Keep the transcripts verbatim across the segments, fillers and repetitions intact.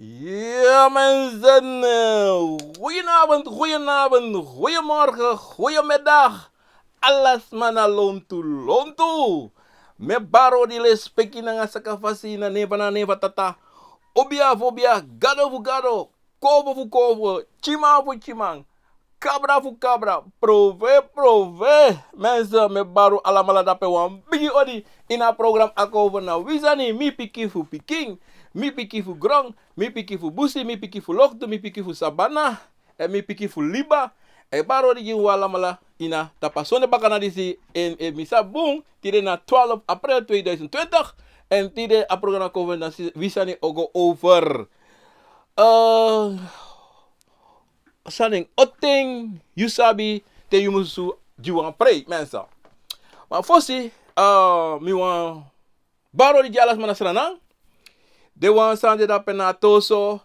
Ja, mensen. Eh, goedenavond, goedenavond, goedemorgen, goedemiddag. Alasma na lontu, lontu. Mi e bari odi, lespeki nanga sakafasi na nen fu na nen fu Tata. Obia fu obia, gado fu gado, konfo fu konfo, tyiman fu tyiman, kabra fu kabra, profe, profe. Mensen, mi e bari un alamala dape wan bigi odi ini a program Akomfo na wi sani, mi pikin fu pikin, mi pikin fu gron, mi pikin fu busi, mi pikin fu loktu, mi pikin fu sabana, èn mi pikin fu liba. E bari odi gi un alamala ini a tapu a sonde bakana disi, èn efu mi sabi bun, tide na twaalf april tweeduizend twintig, èn tide a program Akomfo na si-, wi sani o go over. Eh, sani, oten yu sabi te yu musu gi wan prei, mensen. Ma fosi, eh, mi wani bari odi gi alasma na Sranan. Den wan san de dape na toso,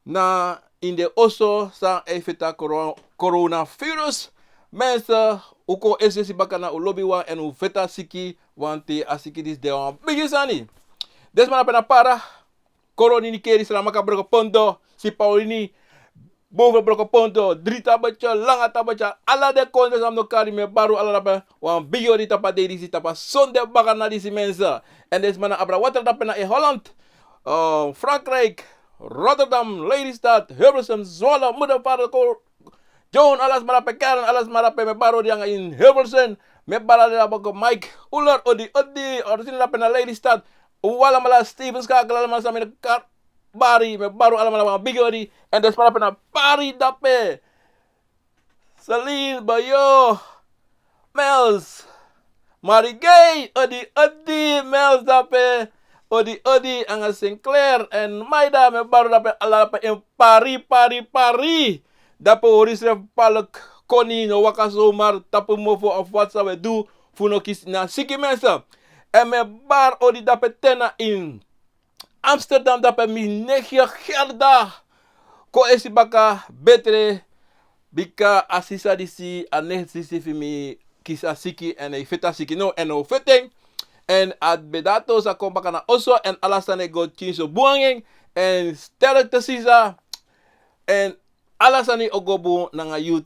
na ini den oso san e feti a coro-, coronavirus. Mensen, un kon esesi bakana un lobiwan èn un feti a siki, want a siki disi de wan bigi sani. Den sma dape na Para, Coronie, Nickerie, Saramacca, Brokopondo, Sipaliwini, Boven Brokopondo, Drie Tabetjes, Lange Tabetjes, ala den kondre san mi no kari, mi e bari un ala dape wan bigi odi tapu a dei disi, tapu a sonde bakana disi, mensen. Èn den sma na abra watra dape na in Holland, eh, Frankrijk, Rotterdam, Lelystad, Hilversum, Zwolle, Moedervaart, Ko-, John, ala sma dape, Karen, ala sma dape, mi e bari odi nanga in Hilversum, mi e bari odi dape, Mike, Uller, odi, odi, odi dape na Lelystad, un alamala, Steven Schakel, alamala san mi no kari, bari, mi e bari un alamala wan bigi odi. Èn den sma dape na Paris dape, Celine, Bayo, Mels, Marigay, odi, odi, Mels dape, odi, odi, nanga Sinclair, èn Maida, mi e bari un dape, ala dape in Paris, Paris, Paris. Dape un hori srefi palk koni, no waka zomaar tapu mofo of wat san un e du fu no kisi na siki, mensen. Èn mi e bari odi dape te na in Amsterdam dape mi neefje Gerda. Kon esi baka betre, bika a sisa disi, a neefje disi fu mi kisi a siki èn a e feti a siki now, èn now a feti en. Èn a ben de a toso, a kon baka na oso èn ala sani e go tyinso bun nanga en. Èn sterkte sisa. Èn ala sani o go bun nanga yu.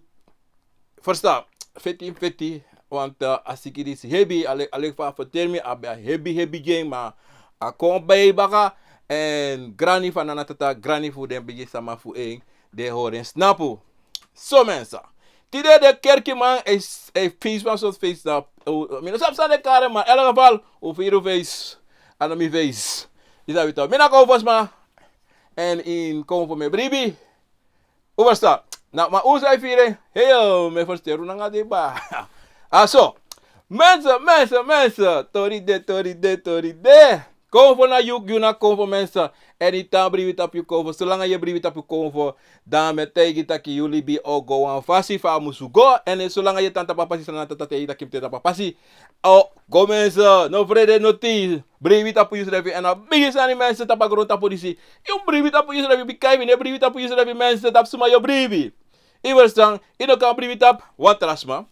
Verstaan? Feti, feti, want, eh, a siki disi hebi, a leki fa a ferteri mi, a ben hebi, hebi gi en, ma a kon bai baka, èn grani fu a nana tata, grani fu den bigi sama fu en, den hori en snapu. So, mensen, tide den kerkiman e, e feest wan sortu feest, eh, mi no sabi san den kari en, ma in elk geval, un firi un feest, a no mi feest. Yu sabi toch, mi na Akomfosma, èn ini Akomfo mi e bribi. Un verstaan? Na, ma un san e firi en, hei, mi e ferteri un nanga den baka. A so. Mensen, mensen, mensen. Tori de, tori de, tori de. Akomfo na yu, yu na Akomfo, mensen. Èn yu tan bribi tapu yu Akomfo. Solanga yu e bribi tapu yu Akomfo, dan mi e taigi taki yu libi o go wan fasi fa a musu go. Èn solanga yu e tan tapu a pasi san a Tata taigi taki yu mus tan tapu a pasi. O go, mensen. No frede noti. Bribi tapu yusrefi, èn a bigi sani, mensen, tapu a grontapu disi. Yu bribi tapu yusrefi, bika efu yu no e bribi tapu yusrefi, mensen, tapu suma yu o bribi? Yu verstaan, yu no kan bribi tapu wan tra sma.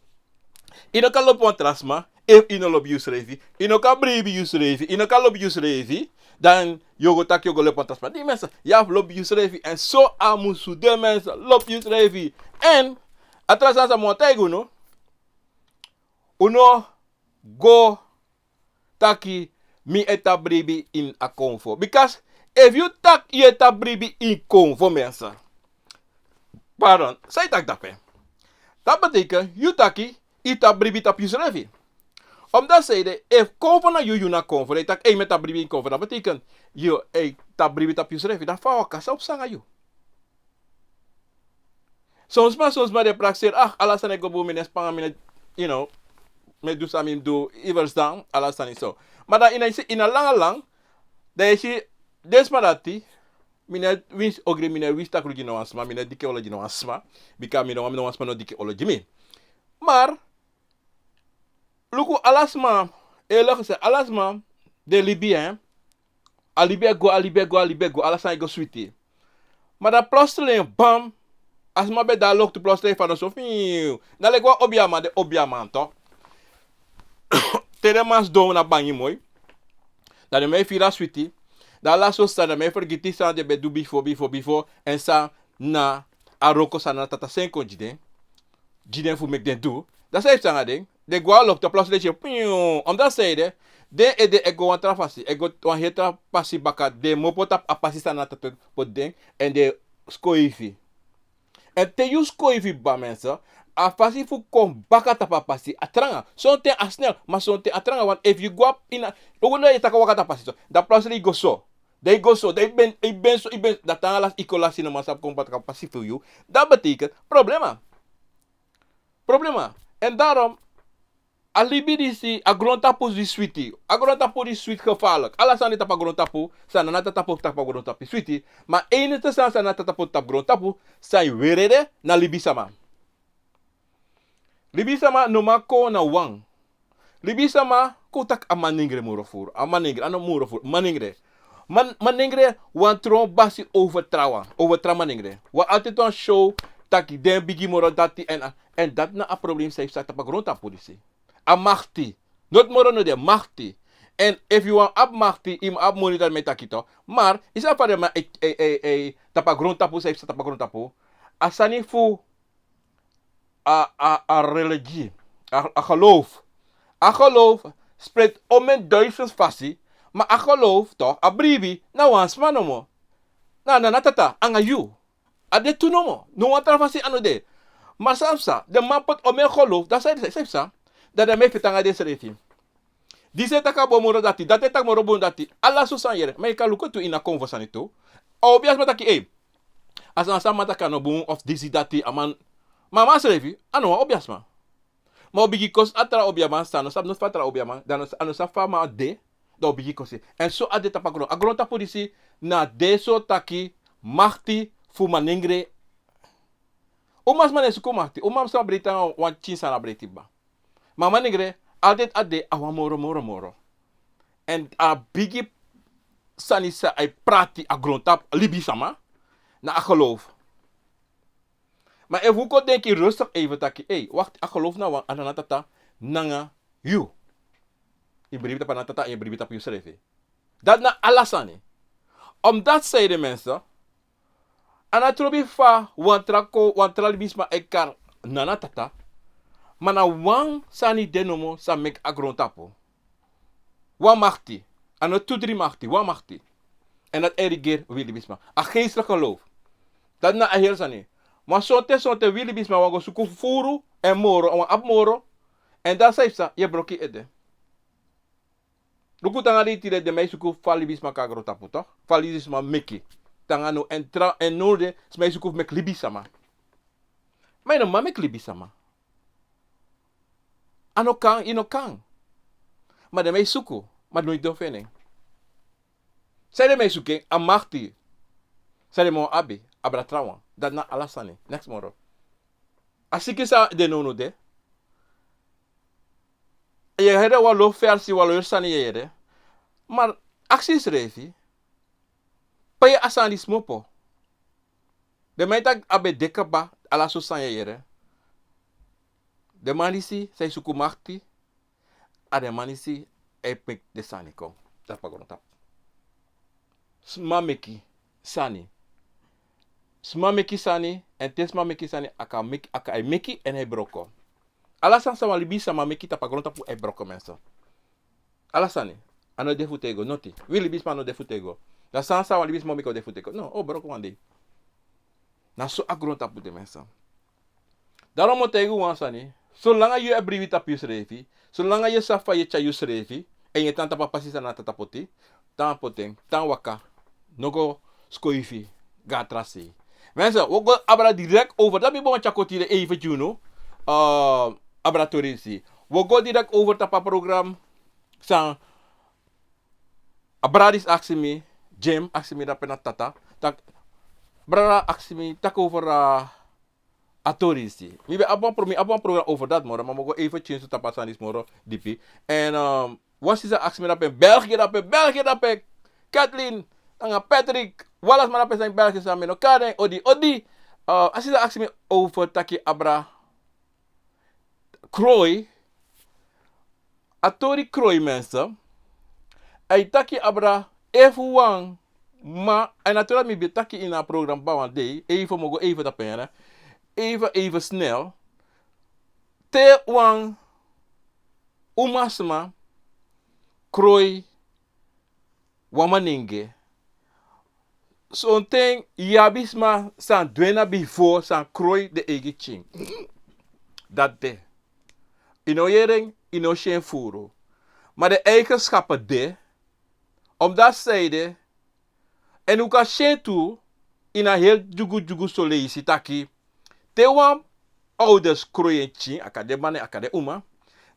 Yu no kan lobi wan tra sma efu yu no lobi yusrefi. Yu no kan bribi yusrefi, yu no kan lobi yusrefi, dan yu o go taki yu o go lobi wan tra sma. Di, mensen, yu abi fu lobi yusrefi, èn so a musu de, mensen, lobi yusrefi. Èn a tra sani san mi wani taigi unu, unu go taki mi e tan bribi ini Akomfo. Bika efu yu taki yu e tan bribi ini Akomfo, mensen. Pardon, san yu taki dape? Dati betekent yu taki yu e tan bribi tapu yusrefi. Omdat san ede, efu Akomfo na yu, yu na Akomfo, dan yu taki, ei, mi e tan bribi ini Akomfo, dati betekent yu e tan bribi tapu yusrefi. Dan fa a waka, san o psa nanga yu? Son sma, son sma den prakseri, ah, ala sani e go bun, mi no e span, mi no e, you know, mi e du san mi mus du, yu verstaan, ala sani so. Ma dan yu no e si, ini a langa langa, dan yu e si den sma dati, mi no e winsi ogri, mi no e winsi takru gi no wan sma, mi no e diki olo gi no wan sma, bika mi no wani no wan sma no diki olo gi mi. Maar luku, ala sma, eerlijk gezegd, ala sma, den libi, hè. A libi e go, a libi e go, a libi e go, ala sani e go switi. Ma dan plotseling, bam, a sma ben de a loktu, plotseling fa no so, fiu. Na leki wan obiaman, den obiaman toch. Te den man sidon na bangi moi, dan den man e firi a switi. Dan ala so sani, dan mi e fergiti san den ben du bifo, bifo, bifo, èn san na a wroko san Nana Tata seni kon gi den, gi den fu meki den du. Dan san e psa nanga den? Den go a loktu, a plasi leki, piu, omdati san ede, den ede e go wan tra fasi, e go wan heri tra pasi baka, den mu opo tapu a pasi san Nana Tata poti den, èn den skoifi. Èn te yu skoifi, baba, mensen, a fasi fu kon baka tapu a pasi a tranga. Sonten a snel, ma sonten a tranga, want efu yu go a ini a, yu taki waka tapu a pasi so, dan plotseling yu go so. Dan yu go so, dan yu ben, yu ben so, yu ben, dan te anga lasi yu kon lasi, no man sabi kon baka tapu a pasi fu yu. Dat betekent problema. Problema. En daarom, a libi disi, a grontapu disi switi. A grontapu disi switi gevaarlijk. Ala sani tapu a grontapu, san Nana Tata poti tapu a grontapu switi. Ma enige sani san Nana Tata poti tapu grontapu, san e weri ede, na libisma. Libisma no man kon na wan. Libisma, kon taki a manengre moro furu. A manengre, a no moro furu. Manengre. Man, manengre wani tron basi over trawan. Over tra manengre. Wan altijd wan show taki den bigi moro dati èn, èn dati na a problem san yu sa tapu a grontapu disi. A makti. Noti moro no de, makti. Èn efu yu wani abi makti, yu mu abi moni, dati mi e taki tu. Maar yu sabi fa den man e, e, e, e, tapu a grontapu, san yu sa tapu a grontapu. A sani fu a, a, a religie, a, a geloof. A geloof spreid om in duizend fasi, ma a geloof toch, a bribi, na wan sma nomo. Na, na, na Tata, anga yu. A de tu nomo, no wan tra fasi a no de. Ma san psa, den man poti om in geloof, dan san ede, san psa, dan den man e feti anga densrefi. Disi e taki a bun moro dati, dati e taki moro bun dati, ala so sani yere, ma yu kan luku tu ini a konfo sani tu. A obiasma taki, ei, a sani san a man taki a no bun, of disi dati, a man, ma a man srefi, a no wan obiasma. Ma a o bigin kosi a tra obiaman san no sabi noti fu a tra obiaman, dan a no, a no sabi fa a man de, dan a o bigin kosi. Èn so a de tapu a gron, a grontapu disi, na de so taki makti fu manengre. Umasma no e suku makti, umasma breiti anga wan pikin sani a breiti kaba. Ma manengre, altijd a de a wani moro, moro, moro. Èn a bigi sani san e prati a grontapu, libisma, na a geloof. Ma efu un kon denki rustig even taki, ei, wakti, a geloof na wan, a Nana Tata nanga yu. Yu bribi tapu a Nana Tata, yu bribi tapu yusrefi. Dati na ala sani. Omdati san ede, mensen, a no trobi fa wan tra ko, wan tra libisma e kari Nana Tata, ma na wan sani de nomo san meki a grontapu. Wan makti. A no tu dri makti, wan makti. Èn dati e regeri wi libisma. A geestelijk geloof. Dati na a heri sani. Ma sonten, sonten wi libisma wani go suku furu èn moro, wani abi moro. Èn dan san yu psa, yu e broko yu ede. Luku te anga dei tide den man e suku fa libisma kon na grontapu, toch? Fa libisma meki. Te anga now èn tra, èn now de, sma e suku fu meki libisma. Ma yu no man meki libisma. A no kan, yu no kan. Ma den man e suku, ma den no e feni en. San den man e suku en, a makti. San den man abi, abra trawan. Dati na ala sani. Neks moro. A siki san de now no de. Yu e yere wan lo fersi, wan lo yere sani yu e yere. Ma aksi yusrefi, pe a sani disi kmopo. Den man e taki a ben de kaba, ala so sani yu e yere. Den man disi san e suku makti, a den man disi e meki den sani kon tapu a grontapu. Sma meki sani. Sma meki sani, èn te sma meki sani, a kan meki, a kan, a e meki èn a e broko. Ala sani san wan libisma meki tapu a grontapu e broko, mensen. Ala sani. A no de fu tego, noti. Wi libisma no de fu tego. Na sani san wan libisma meki o de fu tego. No, o broko wan dei. Na so a grontapu de, mensen. Daarom mi o taigi un wan sani. Solanga yu e bribi tapu yusrefi, solanga yu sabi fa yu e tyari yusrefi, èn yu e tan tapu a pasi san Nana Tata poti, tan poti en, tan waka, no go skoifi, go na tra sei. Mensen, wi o go abra direct over, dati mi bo wan tyari kon tide even gi unu, eh, abra tori disi. Wi o go direct over tapu a program san a brada disi aksi mi, Jim, aksi mi drape na Tata. Taki, brada aksi mi taki over, eh, a tori disi. Mi ben abi wan pro-, mi abi wan program over dati moro, ma mi o go even tyari so tapu a sani disi moro dipi. Èn, ehm, wan sisa aksi mi drape, België drape, België drape, Kathleen, nanga Patrick, wan ala sma drape san België san mi no kari den, odi, odi. Eh, a sisa aksi mi over taki abra kroi, a tori kroi, mensen. A e taki abra Efu wan ma, en na tu dati mi ben taki ini a program wan dei, even mi o go even tapu en, even, even snel. Te wan umasma kroi wan manengre, sonten yu abi sma san du en na bifo san kroi den eigi pikin. Dati de. Yu no yere en, yu no si en furu. Ma den eigenschap de, omdat zij de, en un kan si en tu ini a heri dyugudyugu soleisi taki, te wan ouders kroi en pikin, a kan de man, a kan de uma,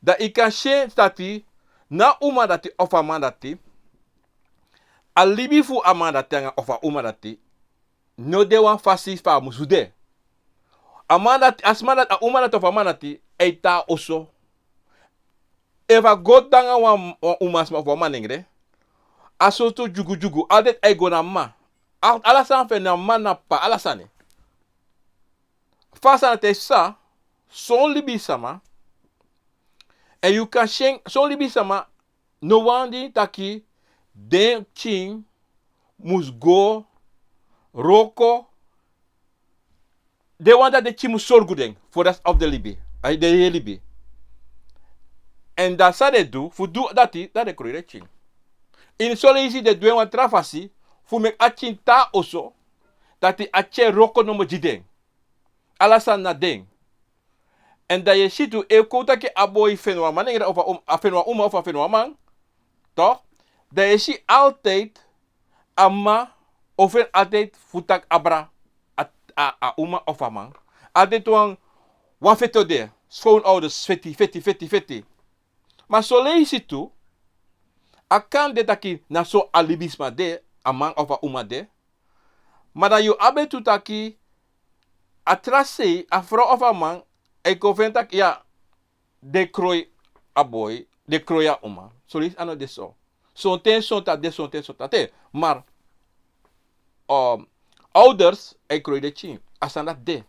dan yu kan si en taki na a uma dati of a man dati, a libi fu a man dati nanga of a uma dati no de wan fasi fa a musu de. A man dati, a sma dati, a uma dati of a man dati, a e tan na oso. Efu a go tan nanga wan, wan umasma of wan manengre, a sortu dyugudyugu, altijd a e go na mma. A-, ala sani fu en na mma, na p'pa, ala sani. Fa a sani dati e psa, son libisma, en yu kan si en, son libisma no wani taki den pikin mus go wroko, den wani taki den pikin mus sorgu den fu a rest of den libi, ai, den heri libi. En dan san den du, fu du dati, dan den kroi den pikin. Ini soleisi den du en wan tra fasi, fu meki a pikin tan na oso, dati a pikin e wroko nomo gi den. Ala sani na den. En dan yu e si tu, efu kon un taki a boi feni wan manengre of a um-, a feni wan uma of a feni wan man, toch? Dan yu e si altijd a mma o feni altijd fu taki abra a, a, a uma of a man. Altijd wan, wan feti o de, schoonouders, feti, feti, feti, feti. Ma soleisi tu, a kan de taki na so a libisma de, a man of a uma de. Ma dan yu abi tu taki a tra sei, a frow of a man, e kon feni taki, ya, den kroi a boi, den kroi a uma. Soleisi a no de so. Sonten sonten a de, sonten sonten a de. Maar, um, ouders e kroi den pikin. A sani dati de.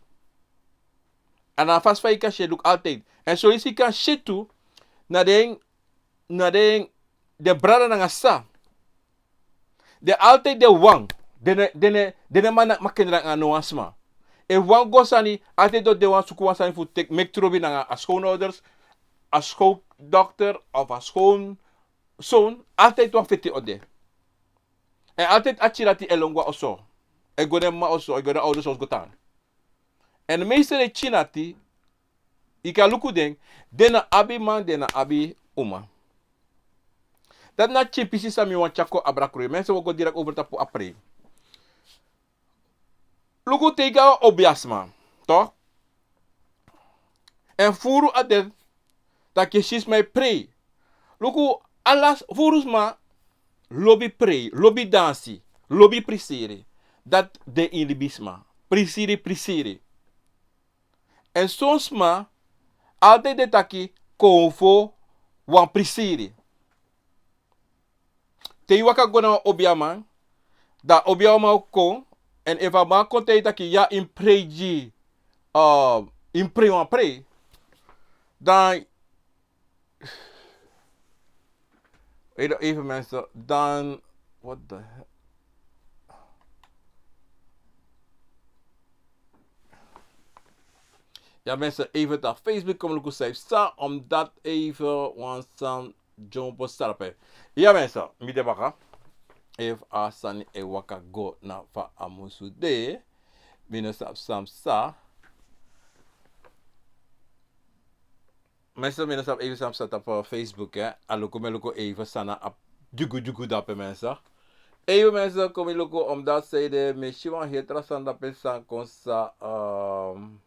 En a fasi fa yu kan si en, luku altijd. En soleisi yu kan si tu, na den, na den, den brada nanga sisa. Den altijd de wan. Den no, den no, den no man na, man kendra nanga no wan sma. Efu wan go sani, altijd o de wan suku wan sani fu teki, meki trobi nanga a schoonouders, a schoondokter of a schoonzoon, altijd wan feti o de. En altijd a pikin dati e lon go na oso. E go na en mma oso, e go na en ouders oso go tan. En meeste den pikin dati, yu kan luku den, den no abi man, den no abi uma. Dati na a pikin pisi san mi wani tyari kon abra kroi. Mensen, wi o go direct over tapu a prei. Luku, te yu go na wan obiasma, toch? En furu a de taki yu si sma e prei. Luku, ala s-, furu sma lobi prei, lobi dansi, lobi prisiri. Dati de ini libisma. Prisiri, prisiri. En son sma altijd de taki konfo wan prisiri. Te yu waka go na wan obiaman, dan obiaman o kon, en efu a man kon taigi yu taki ya, yu mus prei gi, uh, yu mus prei wan prei, dan Even, even mensen, dan, what the hell? Ya mensen, even tapu Facebook kon mi luku san yu sa, omdat even wan sani dyompo sarape. Ya mensen, mi de baka. Efu a sani e waka go na fa a musu de, mi no sabi san mi sa. Mensen, mi no sabi even san mi sa tapu Facebook, hè. A luku, mi luku even san na a dyugudyugu dape, mensen. Even, mensen, kon mi luku, omdat zij de, mi si wan heri tra sani dape san kon sa, ehm,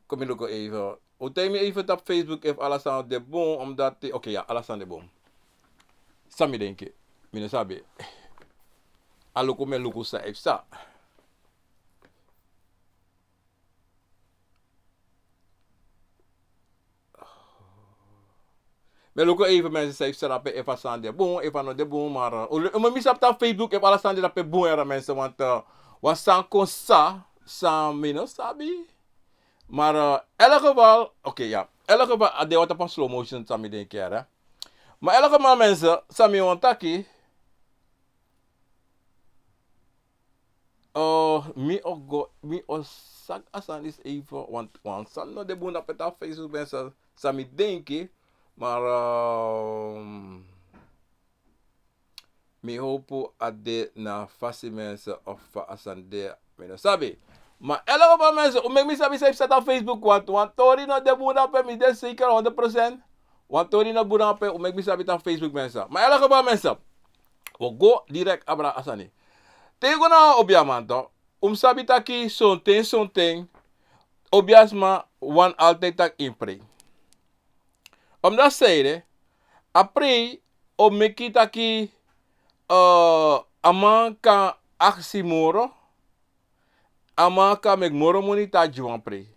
kon mi luku even. Un taigi mi even tapu Facebook efu ala sani de bun, omdat, oké, ya, ala sani de bun. San mi denki, mi no sabi. A luku, mi luku san yu sa. Mi luku even, mensen, san yu sa dape, efu a sani de bun, efu a no de bun, maar, eh, un, un, mi sabi tapu Facebook efu ala sani de dape bun, ya, mensen, want, eh, wan sani kon sa, san mi no sabi. Maar, eh, in elk geval, oké, ya. In elk geval, a de wan tapu slow motion, san mi denki, ya. Maar in elk geval, mensen, san mi wani taki, Oh, mi o go, mi o saka a sani disi even, want wan sani no de bun dape na Facebook, mensen. San mi denki, maar, ehm, mi hopu a de na fasi, mensen, of fa a sani de, mi no sabi. Maar in elk geval, mensen, un meki mi sabi san e psa na Facebook, want wan tori no de bun dape, mi de zeker honderd procent. Wan tori no bun dape, un meki mi sabi na Facebook, mensen. Maar in elk geval, mensen, wi o go direct abra a sani. Te yu go na wan obiaman, toch, un mus sabi taki sonten, sonten, obiasma wani altijd taki yu mus prei. Omdat sanede, a prei o meki taki, eh, a man kan aksi moro, a man kan meki moro moni te a gi wan prei.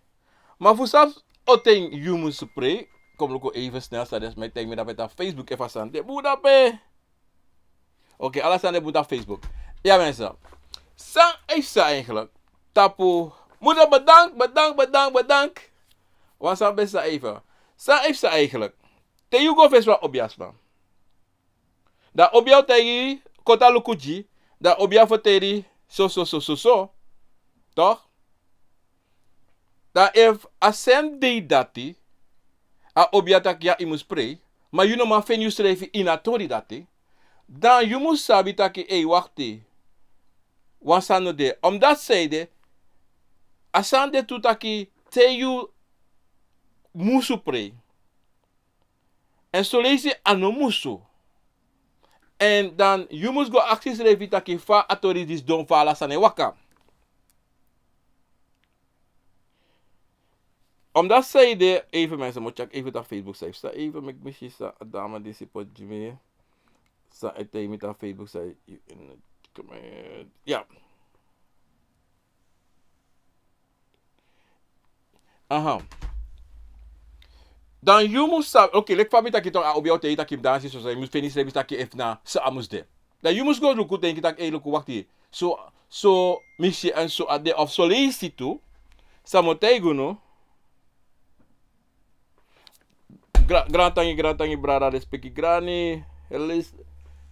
Ma fu sabi on ten yu mus prei, kon luku even snel san den sma e taigi mi dape na Facebook, efu a sani de bun dape. Oké, ala sani de bun na Facebook. Ya, mensen. San e psa eigenlijk tapu? Moeder, bedankt, bedankt, bedankt, bedankt. Wan sani ben sa even. San e psa eigenlijk? Te yu go fesi wan obiasma, dan obia o taigi yu, koti a luku gi, dan obia ferteri so, so, so, so, so. Toch? Dan efu a srefi dei dati, a obia taki ya, yu mus prei, ma yu no man feni yusrefi ini a tori dati, dan yu mus sabi taki, ei, wakti, wan sani no de. Omdat sanede, a sani de tu taki te yu musu prei, èn son leisi a no musu. Èn dan yu mus go aksi yusrefi taki fa a tori disi sidon, fa ala sani e waka. Omdat sanede, even mensen, mi o tyari even na Facebook san e psa, even meki mi si san a dama disi poti gi mi, san e taigi mi na Facebook san e, ya. Aha. Dan yu mus sabi, oké, leki fa mi taki, toch, a obia o taigi yu taki yu mus dansi so, so, yu mus feni yusrefi taki efu na so a mus de. Dan yu mus go luku, denki taki, ei, luku, wakti. So, so mi si èn so a de, of son leisi tu, san mi o taigi unu. Gra-, grantangi, grantangi, brada, respeki grani. Elois-,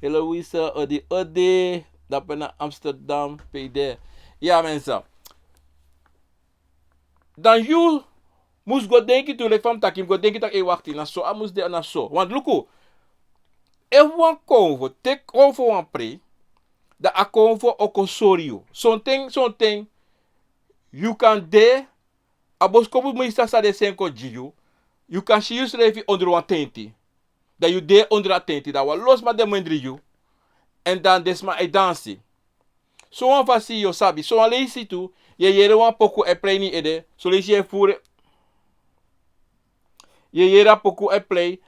Eloise, odi, odi. Dape na Amsterdam, pe yu de. Ya, mensen. Dan yu mus go denki tu, leki fa mi taki, yu mus go denki taki, ei, wakti, na so a mus de, na so. Want luku, efu wan konfo, te konfo wani prei, dan a konfo o kon sori yu. Sonten, sonten, yu kan de, a boskopu minister sa de seni kon gi yu, yu kan si yusrefi ondro wan tenti. Dan yu de ondro a tenti, dan wan lo sma de mindri yu, èn dan den sma e dansi. Sowan fasi yu o sabi, sowan leisi tu, yu e yere wan poku e plei ini yu ede, son leisi yu e furu, yu e yere a poku e plei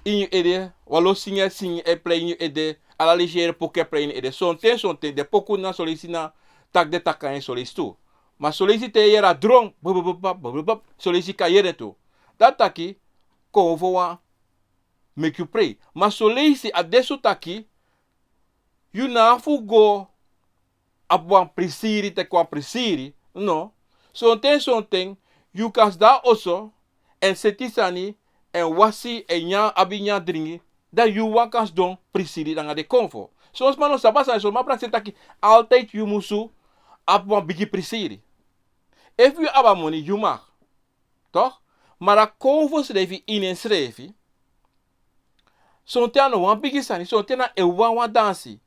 ini yu ede, wan lo singi e singi e plei ini yu ede, ala leisi yu e yere poku e plei ini yu ede. Sonten, sonten, den poku na son leisi na taki den taki nanga yu son leisi tu. Ma son leisi te yu e yere a dron, bup, bup, bup, bup, bup, bup, son leisi yu kan yere en tu. Dati taki, konfo wani meki yu prei. Ma son leisi a de so taki, yu no abi fu go abi wan prisiri, teki wan prisiri. No. Sonten, sonten, yu kan sidon na oso, èn seti sani, èn wasi, èn nyan, abi nyan dringi, dan yu wan kan sidon prisiri nanga den konfo. Son sma no sabi a sani, son sma prakseri taki, altijd yu musu abi wan bigi prisiri. Efu yu abi a moni, yu mag. Toch? Ma a konfo srefi ini ensrefi, sonten a no wan bigi sani, sonten na en wawan dansi.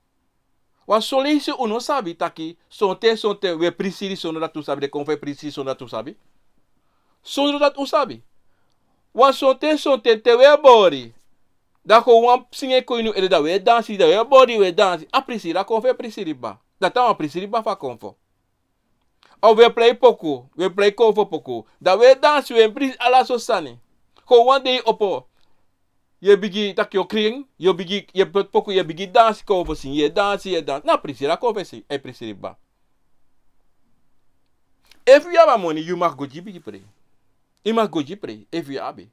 Want son leisi un no sabi taki, sonten, sonten wi e prisiri sondro dati un sabi, den konfo e prisiri sondro dati un sabi. Sondro dati un sabi. Want sonten, sonten te wi e bori, dan kon wan singi e kon ini un ede, dan wi e dansi, dan wi e bori, wi e dansi. A prisiri a konfo e prisiri kba. Dati na wan prisiri kba fu a konfo. Of wi e plei poku, wi e plei konfo poku. Dan wi e dansi, wi e prisiri ala sortu sani. Kon wan dei opo, yu e bigin taki yu o krin, yu o bigin, yu e poti poku, yu e bigin dansi konfo singi, yu e dansi, yu e dansi. Na prisiri a konfo e si, e prisiri kba. Efu yu abi a moni, yu mag go gi bigi prei. Yu mag go gi prei, efu yu abi.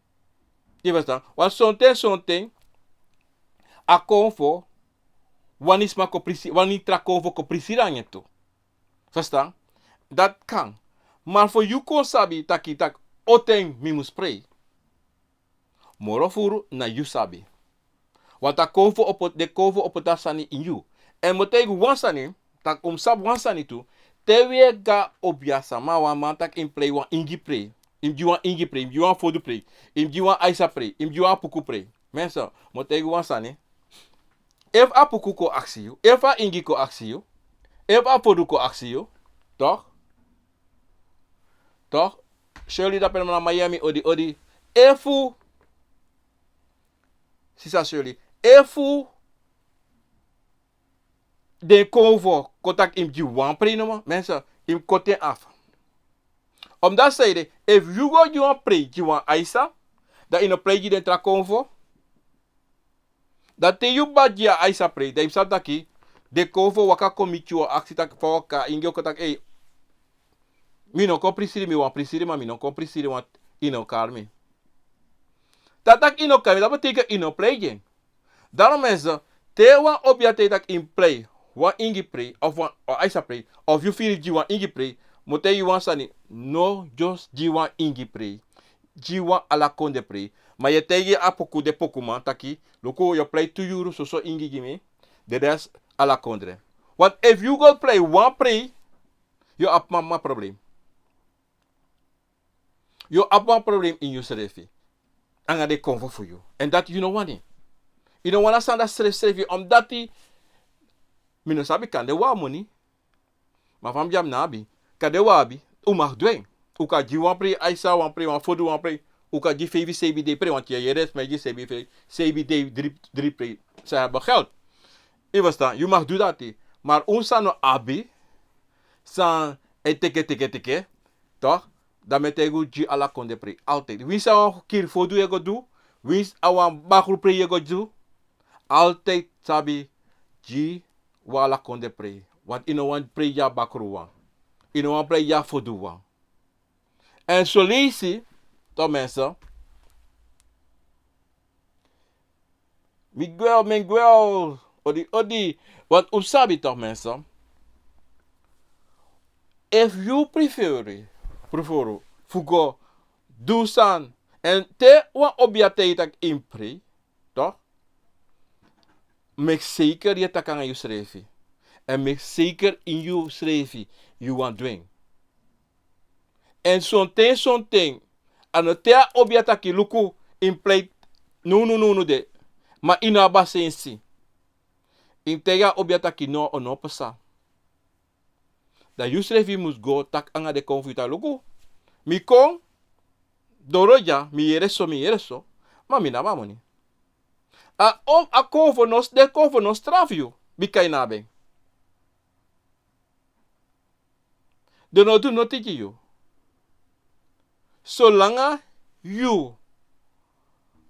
Yu ferstan? Want sonten, sonten, a konfo, wani sma kon prisi-, wani tra konfo kon prisiri nanga en tu. Ferstan? Dati kan. Ma fu yu kon sabi taki, taki, on ten mi mus prei. Moro furu na yu sabi. Want a konfo o poti, den konfo o poti a sani ini yu. Èn mi o taigi wan sani, taki un mus sabi wan sani tu, Te wi e go na obiasama, wan man taki yu mus prei wan ingi prei. Yu mus gi wan ingi prei, yu mus gi wan fodu prei, yu mus gi wan aisa prei, yu mus gi wan apuku prei. Mensen, mi o taigi wan sani. Efu apuku kon aksi yu, efu a ingi kon aksi yu, efu a fodu kon aksi yu, toch? Toch? Shirley, dape na Miami, odi, odi. Efu, sisa Shirley, efu den konfo kon taki yu mus gi wan prei nomo, mensen, yu mus koti en afu. Omdat sanede, efu yu go gi wan prei gi wan aisa, dan yu no prei gi den tra konfo. Dan te yu bari gi a aisa prei, dan yu mus sabi taki den konfo waka kon miti yu, o aksi taki fa waka, ingi o kon taki: "Ei, mi no kon prisiri, mi wani prisiri, ma mi no kon prisiri, want yu no kari mi." Dan taki yu no kari mi, dati betekent yu no prei gi en. Daarom mensen, te wan obia taigi yu taki yu mus prei wan ingi prei of wan, o, aisa prei, of yu firi gi wan ingi prei, mi o taigi yu wan sani: no just gi wan ingi prei. Gi wan ala kondre prei. Ma yu e taigi a poku, den pokuman taki: "Luku, yu o prei tu yuru soso ingi gi mi, de rest ala kondre." Want efu yu go prei wan prei, yu o abi mama problem. Yu o abi wan problem ini yusrefi anga den konfo fu yu. En dati yu no wani. Yu no wani a sani dati srefsrefi, omdat mi no sabi, kande wan moni. Ma fa mi de ya, mi no abi. Kande wan abi, un mag du en. Un kan gi wan prei aisa, wan prei, wan fodu, wan prei. Un kan gi feifi seibin dei prei, want yu e yere sma e gi seibin, fei-, seibin dei, dri, dri prei. San yu abi geld. Yu e ferstan, yu mag du dati. Maar un san no abi, san e teke, teke, teke, toch? Dan mi e taigi un, gi ala kondre prei. Altijd. Winsi a wan kiri fodu yu e go du, winsi a wan bakru prei yu e go du, altijd sabi gi wan ala kondre prei. Want yu no wani prei gi a bakru wan. Yu no wani prei gi a fodu wan. En son leisi, toch mensen, Miguel, Miguel, odi, odi. Want un sabi toch, mensen. Efu yu preferi, preferi fu go du sani, en te wan obia taigi yu taki yu mus prei, toch? Meki zeker yu e taki anga yusrefi. En meki zeker ini yusrefi yu wani du en. En sonten, sonten, a no te a obia taki: "Luku, yu mus prei nownow, nownow de." Ma yu no abi a sensi. Yu mus taigi a obia taki: "No, a no o pasa." Dan yusrefi mus go taki anga den konfo fu yu taki: "Luku, mi kon doro dya, mi yere so, mi yere so, ma mi no abi a moni." A, o, a konfo no, den konfo no strafu yu, bika yu no abi en. Den no du noti gi yu. Solanga yu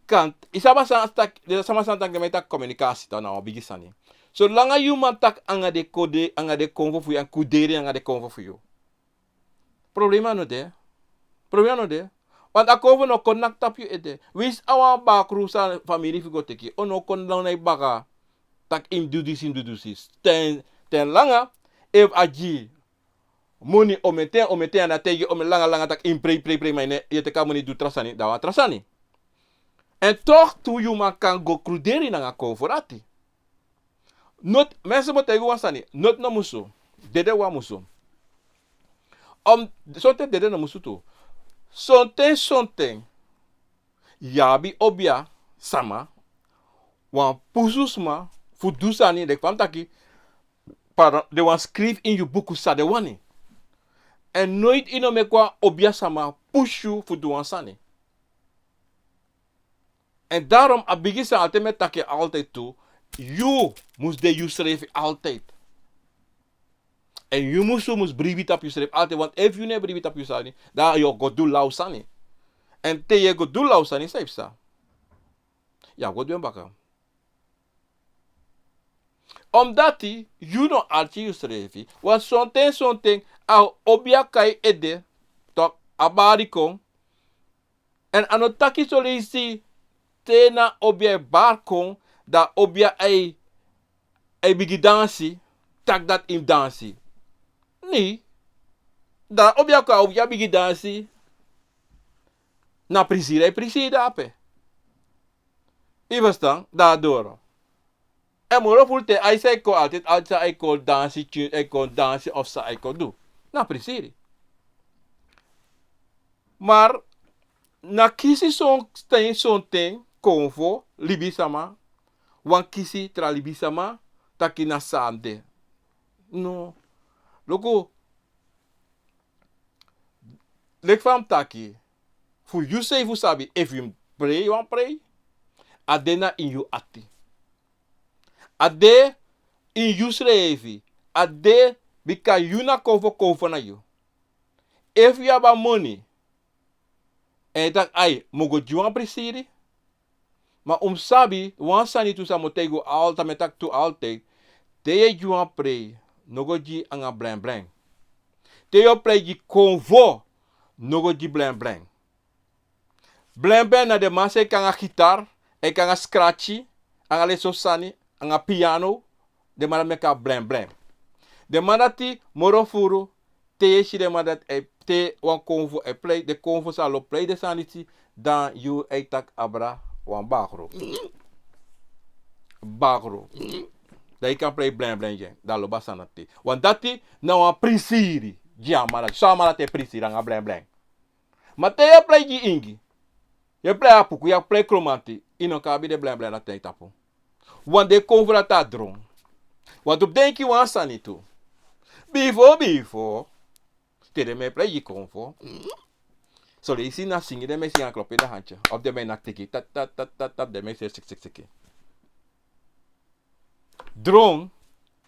kan, yu sabi san taki, den sama san taki, mi e taki communicatie, dan na wan bigi sani. Solanga yu man taki anga den kondre, anga den konfo fu yu, èn kuderi anga den konfo fu yu, problema no de. Problema no de. Want a konfo no kon naki tapu yu ede. Winsi a wan bakru san famiri fu yu go teki, a no kon naki na yu baka taki yu mus du disi, yu mus du disi. Ten, ten langa, efu a gi moni omen ten, omen ten, a no taigi yu omen langa, langa taki yu mus prei, prei, prei, ma yu no e teki a moni du tra sani, dan wan tra sani. En toch tu yu man kan go kruderi nanga konfo dati. Noti, mensen, mi o taigi wan sani, noti no musu. Dede wan musu. Om, sonten dede no musu tu. Sonten, sonten yu abi obia sama, wan pusu sma fu du sani, leki fa mi taki, pardon, den wani skrifi ini yu buku san den wani. Èn noiti yu no meki wan obia sama pusu yu fu du wan sani. En daarom a bigi sani, altijd mi e taki altijd tu, yu mus de yusrefi altijd. En yu musu mus bribi tapu yusrefi altijd, want efu yu no e bribi tapu yu sani, dan yu o go du law sani. En te yu e go du law sani, san yu psa? Yu o go du en baka. Omdati yu no arki yusrefi, want sonten, sonten a obia kai ede, toch, a bari kon, en a no taki soleisi te na obia e bari kon, dan obia ai, ai bigin dansi, taki dati yu mus dansi. Nee. Dan obia kon, obia bigin dansi. Na prisiri, ai prisiri dape. Yu e ferstan, dan a doro. Èn moro furu te a e si, a e kon altijd, altijd a e kon dansi, tune, a e kon dansi of san a e kon du. na prisiri. Mar na kisi sonten, sonten konfo libisama wan kisi tra libisama taki na san de. No. Luku, leki fa mi taki, fu yu srefi sabi efu yu mus prei wan prei, a de na ini yu ati. A de ini yu srefi. A de bika yu na konfo, konfo na yu. Efu yu abi a moni, èn yu taki ai, mi o go gi wan prisiri. Ma un mus sabi wan sani tu san mi o taigi un altijd, mi e taki tu altijd. Te yu e gi wan prei, no go gi anga blenblen. Te yu o prei gi konfo, no go gi blenblen. Blenblen na den man san e kon anga gitar, e kon anga scratchy, anga den sortu sani, anga piano, den man dati meki a blenblen. Den man dati moro furu, te yu e si den man dati e, te wan konfo e prei, den konfo sa lo prei den sani disi, dan yu e taki abra wan bakru. Bakru. Dan yu kan prei blenblen gi en, dan a lobi a sani dati. Want dati na wan prisiri gi a man dati. So a man dati e prisiri anga blenblen. Ma te yu e prei gi ingi, yu e prei Apuku, yu e prei Kromanti, yu no kan abi den blenblen na ten tapu. Want den konfo dati a dron. Want un mus denki wan sani tu. Bifo, bifo, te den man e prei gi konfo, son leisi na singi den man e singi a klop ini den hanti. Of den man e naki tiki, tap, tap, tap, tap, tap, den man e siki, siki, siki. Dron,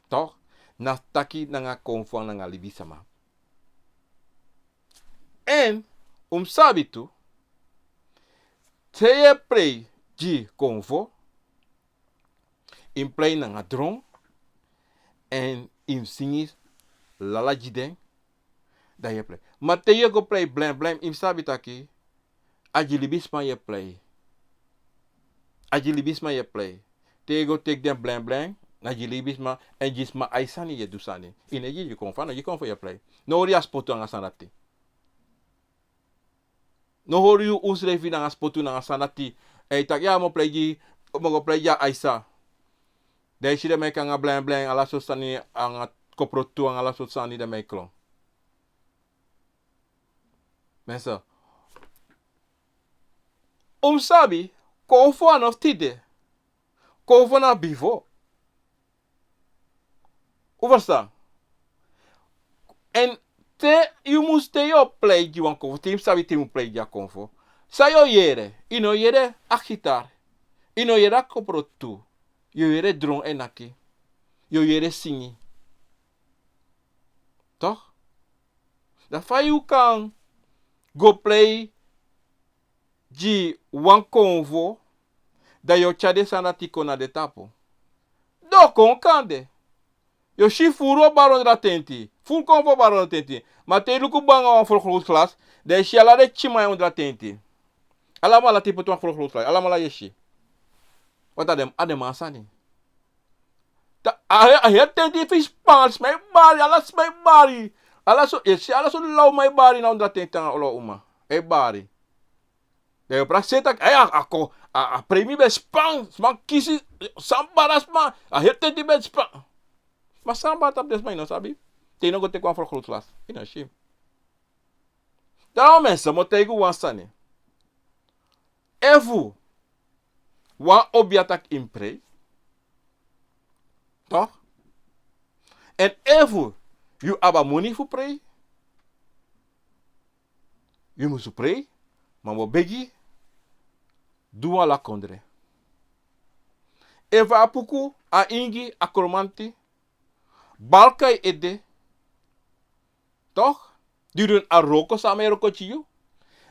toch, na taki nanga konfo nanga libisama. Èn un mus sabi tu, te yu e prei gi konfo, yu mus prei nanga dron, èn yu mus singi lala gi den, dan yu e prei. Ma te yu e go prei blenblen, yu mus sabi taki, a gi libisma yu e prei. A gi libisma yu e prei. Te yu e go teki den blenblen, na gi libisma, èn gi sma ai sani yu e du sani. Yu no e gi, gi konfo, a no gi konfo yu e prei. No hori yu a spotu nanga sani dati. No hori yu unsrefi nanga spotu nanga sani dati. Èn yu taki ya, mi o prei gi, mi o go prei gi a aisa. Dan yu si den man e kon anga blenblen, ala sortu sani, anga koprotu, anga ala sortu sani den man e kon. Mensen, un mus sabi, konfo a no fu tide. Konfo na bifo. Un ferstan? Èn te yu mus, te yu o prei gi wan konfo, te yu mus sabi te yu mus prei gi a konfo. San yu o yere? Yu no o yere a gitar. Yu no o yere a koprotu. Yu o yere dron e naki. Yu o yere singi. Toch? Dan fa yu kan go prei gi wan konfo, dan yu o tyari den sani dati kon na den tapu. Dan kon kande yu o si furu o bari ondro a tenti. Furu konfo o bari ondro a tenti. Ma te yu luku bun nanga wan vergrootglas, dan yu si ala den tyiman e ondro a tenti. Alamala te yu poti wan vergrootglas, alamala yu e si. Want a den, a den man sani. Ta, a, a heri tenti fu span, sma e bari, ala sma e bari. Ala so, yu e si ala so law man e bari na ondro a tenti anga law uma. E bari. Dan yu o prakseri taki, ai, a, a kon, a, a prei mi ben span, sma kisi, san bari a sma, a heri tenti ben span. Ma san bari tapu den sma yu no sabi. Te yu no go teki wan vergrootglas, yu no si. Dan wan mensen, mi o taigi wan sani. Efu wan obia taki yu mus prei, toch? Èn efu yu abi a moni fu prei, yu musu prei, ma mi o begi, du wan lakondre. Efu a Apuku, a Ingi, a Kromanti, balka yu ede, toch? Di yu du a wroko san a man e wroko gi yu.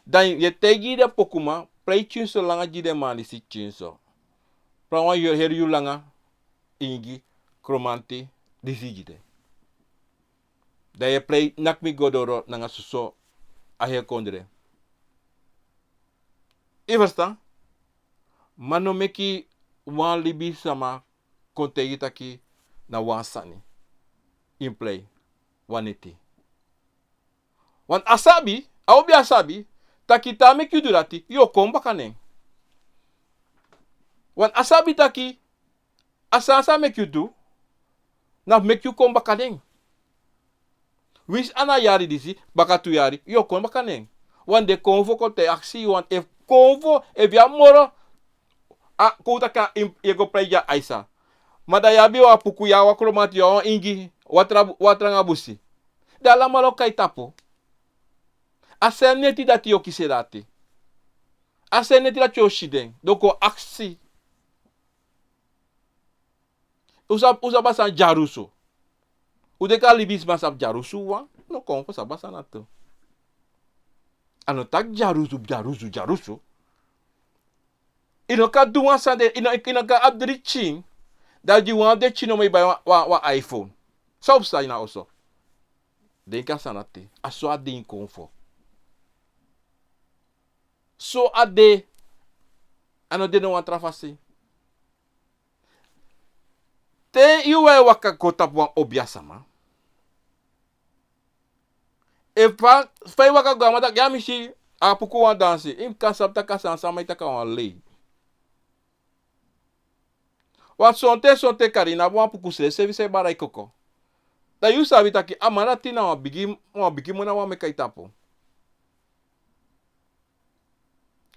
Dan yu e taigi den pokuman, prei tyinso langa gi den man disi, tyinso. Prawan yu heri yu langa, Ingi, Kromanti, disi gi den. Dan yu e prei naki mi go doro nanga soso a heri kondre. Yu ferstan? Ma no meki wan libisama kon taigi yu taki na wan sani yu mus prei, wan neti. Want a sabi, a obia sabi taki te a meki yu du dati, yu o kon baka na en. Want a sabi taki a sani san a meki yu du, na fu meki yu kon baka na en. Winsi a na yari disi, baka tu yari, yu o kon baka nen. Wan de konfo kon te aksi yu, want efu konfo, efu yu abi moro, a kon taki a yu e go prei gi a aisa. Ma da yu abi wan puku, yu a wan kromanti, yu a wan ingi, wan tra, wan tranga busi. Da alamala o kai tapu. A sen neti dati yu o kisi en dati. A sen neti dati yu o si den. Den o kon aksi. Un sa, un sa basa dyarusu. Un denki a libisma sabi dyarusu wan? No, konfo sa basa na tu. A no taki dyarusu, dyarusu, dyarusu. Yu no kan du wan sani de, yu no, yu no kan abi dri pikin. Da di wan de pikin no man yu bai wan, wan, wan iPhone. San o psa ini a oso? Denki a sani dati. A so a de ini konfo. So a de. A no de no wan tra fasi. Te yu wai waka go tapu wan obia sama. Efu fa, fa yu waka go, a man taki ya mi si a puku wan dansi. Yu kan sabi taki a sani sama e taki a wan lei. Wan sonten, sonten kari na wan puku srefi, srefi sa e bari koko. Da yu sabi taki a man dati na wan bigi, wan bigi moni a wani meki a ini tapu.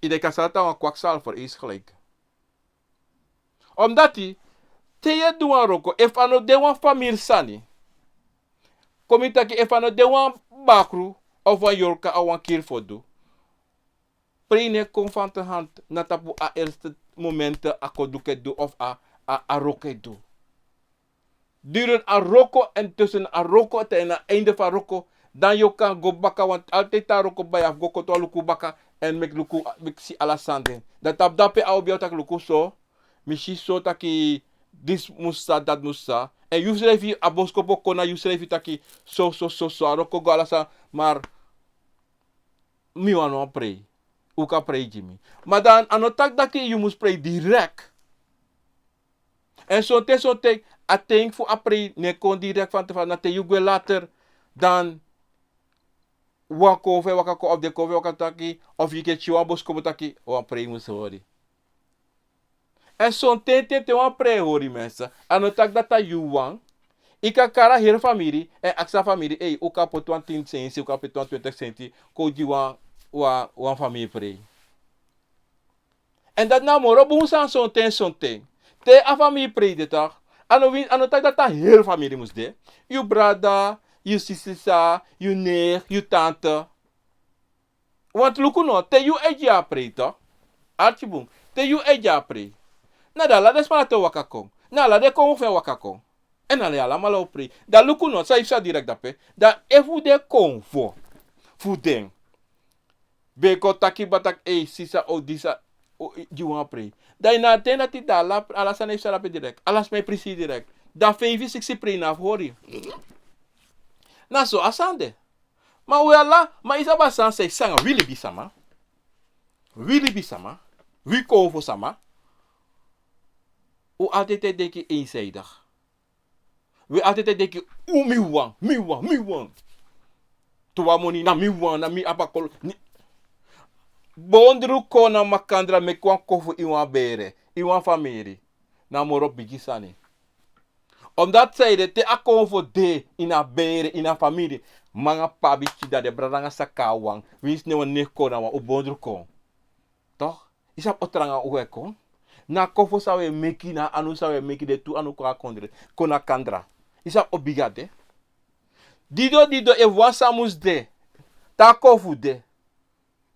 Yu de kan sani tan wan kwakzalver, is gelijk. Omdati, te yu e du wan wroko, efu a no de wan famiri sani. Kon mi taki efu a no de wan bakru, of wan yorka, a wan kiri fu du. Prei no e kon van de hand, na tapu a eerste momenten a koduke du of a, a, a wroko e du. Durende a wroko en tussen a wroko te na einde van wroko, dan yu kan go baka, want altijd a wroko bai yu fu go koti wan luku baka, en meki luku, meki si ala sani de. Dan tapu dape a o bia taki luku so, mi si so taki disi musu sa, dati musu sa. En yusrefi a boskopu o kon na yusrefi taki so, so, so, so, a wroko go ala sani, maar mi wani wan prei. Un kan prei gi mi. Maar dan, a no taki taki yu musu prei direct. En sonten, sonten, a ten fu a prei no e kon direct van te van, na te yu gwe later, dan wan konfo e waka kon, of den konfo e waka taki, of yu e tyari wan boskopu taki, wan prei musu hori. En sonten te, te wan prei hori mensen, a no taki dati a yu wan, yu kan kari a heri famiri, en aksi a famiri, ei, un kan poti wan tin senti, un kan poti wan twintig senti, kon gi wan, wan, wan famiri prei. En dati na moro bun sani sonten, sonten. Te a famiri prei de toch, a no win, a no taki dati a heri famiri musu de. Yu brada, yu sisa, yu neef, yu tante. Want luku no, te yu e gi a prei toch. Arki bun, te yu e gi a prei. Na dan ala den sma dati o waka kon. Na ala den konfo e waka kon. En na den alamala o prei. Dan luku no, san yu psa direct dape. Dan efu den konfo fu den ben kon taki baka taki, ei, sisa, o disi, o, i, gi wan prei. Dan ini a ten dati dan ala, ala sani e psa dape direct. Ala sma e prei si direct. Dan feifi, siksi prei no abi hori. Na so a sani de. Ma un ala, ma yu sabi a sani san e sanga wi libisma. Wi libisma. Wi konfo sama. Un altijd e denki eenzijdig. Wi altijd e denki, un mi wan, mi wan, mi wan. Te wan moni na mi wan, na mi abi a kolo. Ni-, bondru kon na makandra meki wan konfo ini wan bere, ini wan famiri. Na moro bigi sani. Omdati sanede te a konfo de ini a bere, ini a famiri, mama nanga p'pa abi pikin, dan den brada nanga sisa kon na wan, winsi na wan neef kon na wan, un bondru kon. Toch? Yu sabi o tranga un e kon. Na konfo san un e meki, na anu san un e meki, den tu anu kon na kondre, kon na kandra. Yu sabi o bigi a de. Dido, dido, efu wan sani musu de, te a konfo de,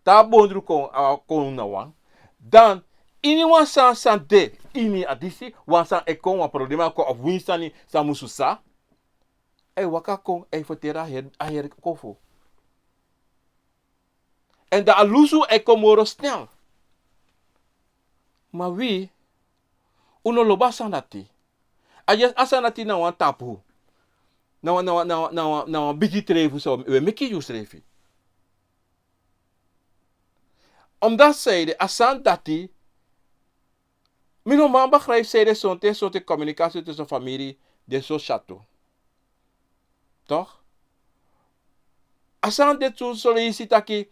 te a bondru kon, a kon na wan. Dan, ini wan sani san de, ini a disi, wan sani e kon, wan problema kon, of winsi sani san musu sa, a e waka kon, a e ferteri a heri, a heri konfo. En dan a lusu e kon moro snel. Ma wi, un no lobi a sani dati. A yesi a sani dati na wan tapu. Na wan, na wan, na wan, na wan, na wan bigi trei fu san un e meki gi unsrefi. Omdati sanede a sani dati, mi no man begrijp sanede sonten, sonten communicatie tussen famiri de so syatu. Toch? A sani de tu, son leisi taki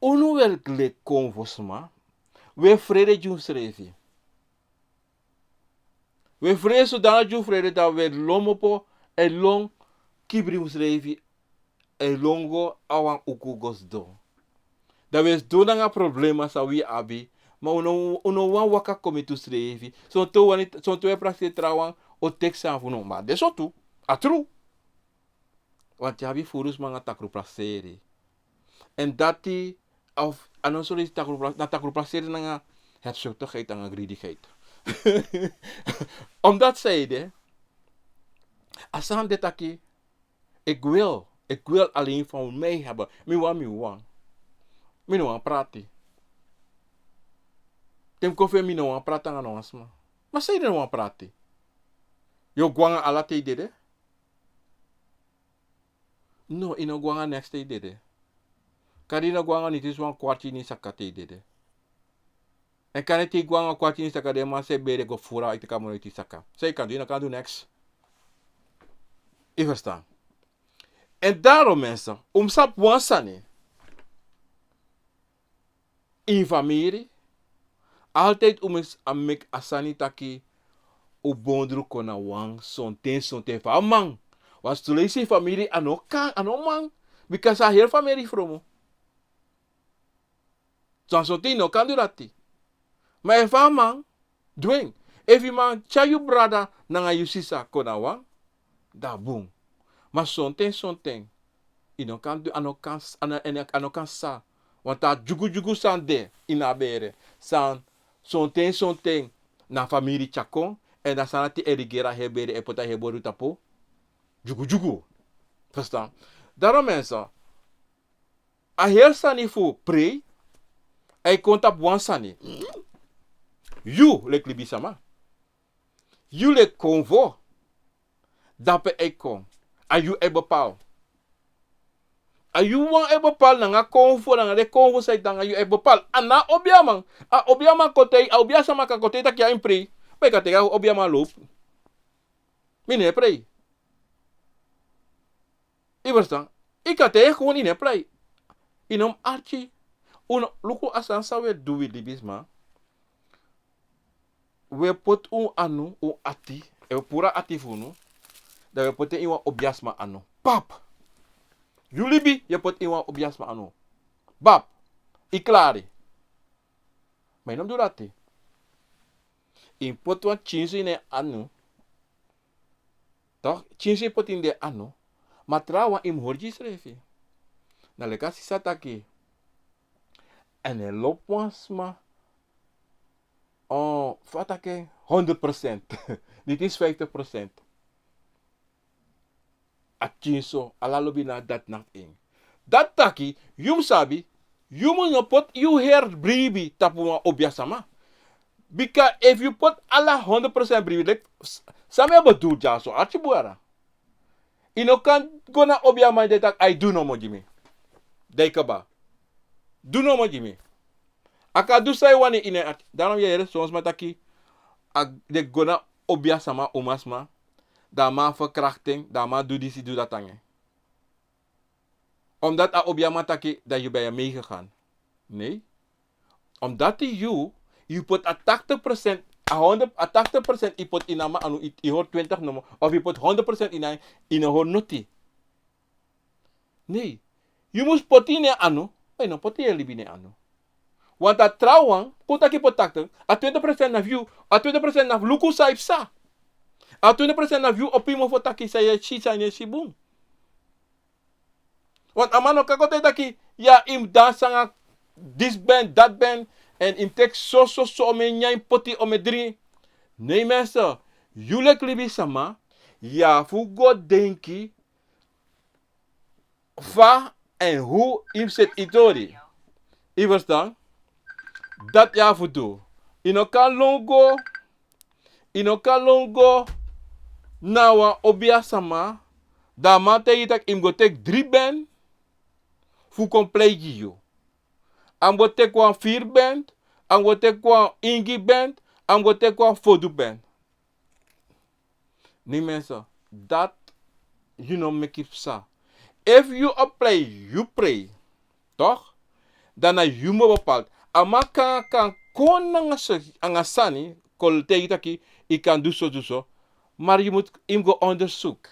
unu e leki konfo sma, un e frede gi unsrefi. Un e frede sodana gi un frede, dan un e lomopo e lon kibri unsrefi, e lon go a wan uku go sidon. Dan wi e sidon nanga problema san wi abi, ma un no, un no wani waka kon miti unsrefi. Sonten un wani, sonten un e prakseri trawan, o teki sani fu no. Ma a de so tu, a tru. Want yu abi furu sma nanga takru prakseri. En dati, of, a no so leisi takru pra-, na takru prakseri nanga hebzuchtigheid nanga greedigheid. Omdat zij de, a sani de taki, ik wil, ik wil alleen van mij hebben. Mi wan, mi wan. Mi no wan prati. Te mi kon fu en mi no wan prati nanga no wan sma. Ma zij de no wan prati. Yu o go nanga ala te yu dede. No, yu no go nanga neks te yu dede. Kande yu no go nanga niti wan kwarti ini saka te yu dede. En kande te yu go nanga kwarti ini saka, den man san e bere go furu a ete kamoro ete saka. San yu kan du, yu no kan du neks. Yu ferstan? En daarom mensen, un mus sabi wan sani. Ini famiri, altijd un mus a meki a sani taki un bondru kon na wan sonten, sonten fu a man. Want son leisi famiri a no kan, a no man. Bika a heri famiri fromu. Son, sonten yu no kan du dati. Ma efu a man du en, efu yu man tyari yu brada nanga yu sisa kon na wan, dan bun. Ma sonten, sonten, yu no kan du, a no kan s-, a no, a no, a no kan sa. Want a dyugudyugu san de ini a bere. San, sonten, sonten, na famiri tyari kon, en dan san dati e rigeri a heri bere, e poti a heri bere tapu dyugudyugu. Ferstan? Daarom mensen, a heri sani fu prei, a e kon tapu wan sani. Yu leki libisma. Yu leki konfo. Dape e kon. A yu e bepaal. A yu wan e bepaal nanga konfo, nanga den konfo san e de nanga yu e bepaal. A no a obiaman. A obiaman kon taigi, a obiasma kan kon taigi taki a e prei. Ma yu kan taigi a obiaman lobi. Mi no e prei. Yu ferstan? Yu kan taigi en gewoon yu no e prei. Yu no mus arki. Un no, luku a sani san wi e du, wi libisma. Wi e poti un anu, un ati, efu wi puru a ati fu unu, dan wi e poti en ini wan obiasma anu. Pap! Yu libi, yu e poti en ini wan obiasma anu. Bap! Yu klari. Ma yu no mus du dati. Yu mus poti wan tyinsu ini en anu. Toch, tyinsu yu poti ini den anu. Ma trawan yu mus hori gi yusrefi. Na leki a sisa taki. En a e lobi wan sma. Oh, fa a taki, honderd procent. Disi vijftig procent. A tyinsu, ala lobi na dati na en. Dati taki, yu mus sabi, yu mus no poti yu heri bribi tapu wan obiasma. Bika efu yu poti ala honderd procent bribi, leki, s-, san mi e bedoel dyaso, arki bun. Yu no kan go na obiaman, dan taki, ai, du nomo gi mi. Dan yu kaba. Du nomo gi mi. A kan du san yu wani ini en ati. Daarom yu e yere son sma taki, a, den go na obiasma, umasma, dan a man verkracht en, dan a man du disi, du dati nanga en. Omdat a obiaman taki dat yu ben meegegaan. Nee. Omdat yu, yu poti a tachtig procent, a honderd, a tachtig procent yu poti ini a man anu, yu, yu hori twintig nomo, of yu poti honderd procent ini en, yu no hori noti. Nee. Yu mus poti ini en anu, ma yu no poti yu libi ini en anu. Want a trawan, kon taki yu poti tachtig, a twintig procent na fu yu, a twintig procent na fu luku san yu psa. A twintig procent na fu yu opo yu mofo taki san yu e si, san yu no e si bun. Want a man no kan kon taki, ya, yu mus dansi nanga disi band, dati band, en yu mus teki so, so, so, omeni nyan, yu mus poti, omeni dringi. Nee mensen, yu leki libisma, yu abi fu go denki fa en hoe yu mus seti yu tori. Yu ferstan? Dati yu abi fu du. Yu no kan lon go, yu no kan lon go na wan obiasma, dan a man taigi yu taki yu mus go teki dri band fu kon pleigi yu. A mus go teki wan firi band, a mus go teki wan ingi band, a mus go teki wan fodu band. Nee mensen, dat yu no meki psa. Efu yu o prei, yu prei. Toch? Dan na yu mus bepaal. A man kan, kan kon nanga so, nanga sani, kon taigi yu taki, yu kan du so, du so. Maar yu mus, yu mus go onderzoek.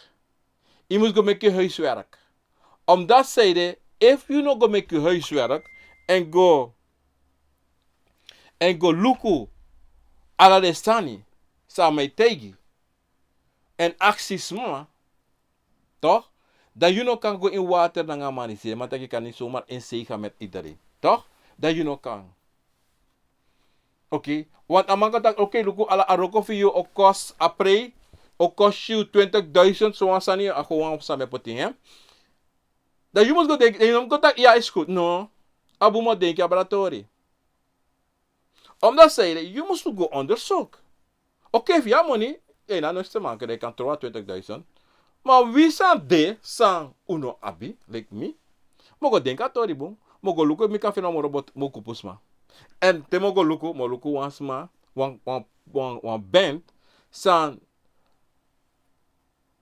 Yu mus go meki yu huiswerk. Omdat zij de, efu yu no go meki yu huiswerk, en go, en go luku ala den sani san mi e taigi, en aksi sma, toch? Dan yu no kan go in water nanga a man disi, man taki kan niet zomaar in zee gaan met iedereen, toch? Dan yu no kan. Oké, want a man kan taki, oké, luku, ala a wroko fu yu o kost, a prei o kost yu twintig duizend, so wan sani, a gewoon san mi e poti, hè? Dan yu mus go denki, yu no mus go taki, ya, is goed. No, a bun mus denki a bra tori. Omdat zij de, yu mus go onderzoek. Oké, efu yu abi moni, yu na no stemman, dan yu kan trowe a twintig duizend. Ma wi san de, san un no abi, like mi, mi o go denki a tori bun, mi o go luku efu mi kan feni wan moro bot, mi o kupu sma. En te mi o go luku, mi o luku wan sma, wan, wan, wan, wan band, san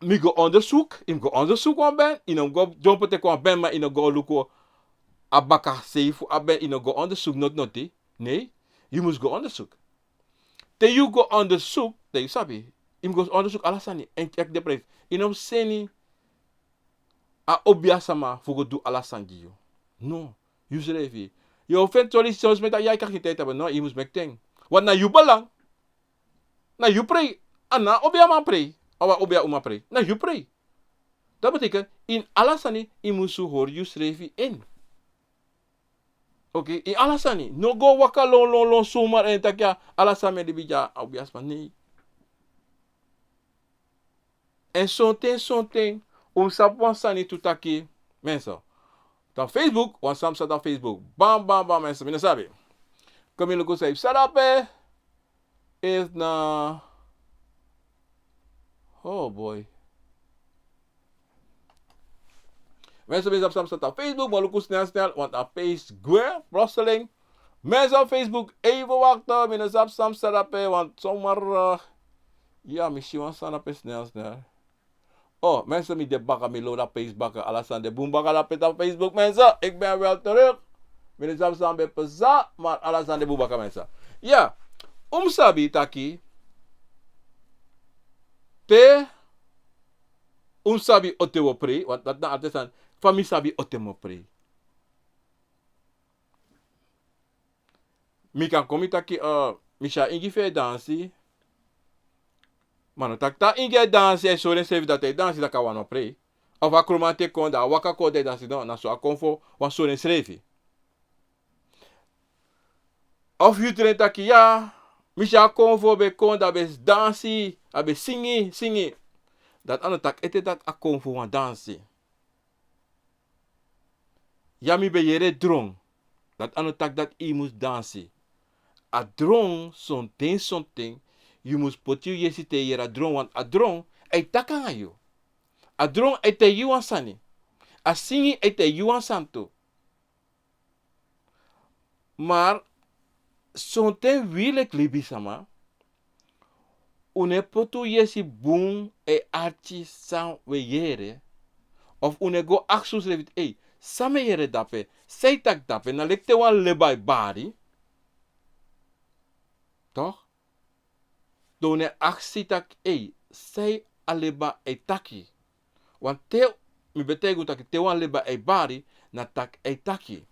mi go onderzoek, yu mus go onderzoek wan band, yu no mus go dyompo teki wan band, ma yu no go luku a baka sei fu a band, yu no go onderzoek noti noti. Nee, yu mus go onderzoek. Te yu go onderzoek, dan yu sabi. Yu mus go onderzoek ala sani, en check de prijs. Yu no mus seni a obiasma fu go du ala sani gi yu. No, yu srefi. Yu o feni tori, soms mi taki, ya, yu kan geen tijd hebben. No, yu mus meki ten. Want na yu belang. Na yu prei. A no a obiaman prei. A wan obia uma prei. Na yu prei. Dat betekent, in ala sani, yu mus hori yu srefi in. Oké, in ala sani. No go waka lon, lon, lon, zomaar en taki, ya, ala sani mi e libi gi a obiasma. Nee. En sonten, sonten, un sabi wan sani tu taki, mensen. Dan Facebook, wan sani mi sa dan Facebook. Bam, bam, bam, mensen. Mi no sabi. Kon mi luku san yu sa dape. Is na, oh boy. Mensen, mi no sabi san mi sa dan Facebook, mi o luku snel, snel, want a page gwe, plotseling. Mensen op Facebook, even wachten. Mi no sabi san mi sa dape, want zomaar, eh, ya, mi si wan sani dape snel, snel. Oh, mensen, mi de baka, mi load a page baka, ala sani de bun baka dape dan Facebook, mensen. Ik ben wel terug. Mi no sabi san ben pasa, maar ala sani de bun baka, mensen. Ya, un mus sabi taki, te un mus sabi on ten wi o prei, want dat na altijd san, fa mi sabi on ten mi o prei. Mi kan kon mi taki, eh, mi si a ingi fu e dansi. Ma no taki te a ingi e dansi, a e sori ensrefi dati a e dansi, dan a kan wani prei. Of a kromanti e kon, dan a waka kon, dan a e dansi, no, na so a kon fu wani sori ensrefi. Of yu tren taki, ya, mi si a kon fu ben kon, dan a ben dansi, a ben singi, singi. Dati a no taki ete dati a kon fu wani dansi. Ya, mi ben yere dron. Dati a no taki dati yu mus dansi. A dron, sonten, sonten, yu mus poti yu yesi te yu yere a dron, want a dron e taki nanga yu. A dron e taigi yu wan sani. A singi e taigi yu wan sani tu. Maar sonten wi leki libisma, un no e poti un yesi bun e arki san un e yere. Of un no e go aksi unsrefi, ei, san mi e yere dape, san e taki dape, na leki te wan leba e bari. Toch? Dan un no e aksi taki, ei, san a leba e taki. Want te, mi ben taigi un taki, te wan leba e bari, na taki e taki.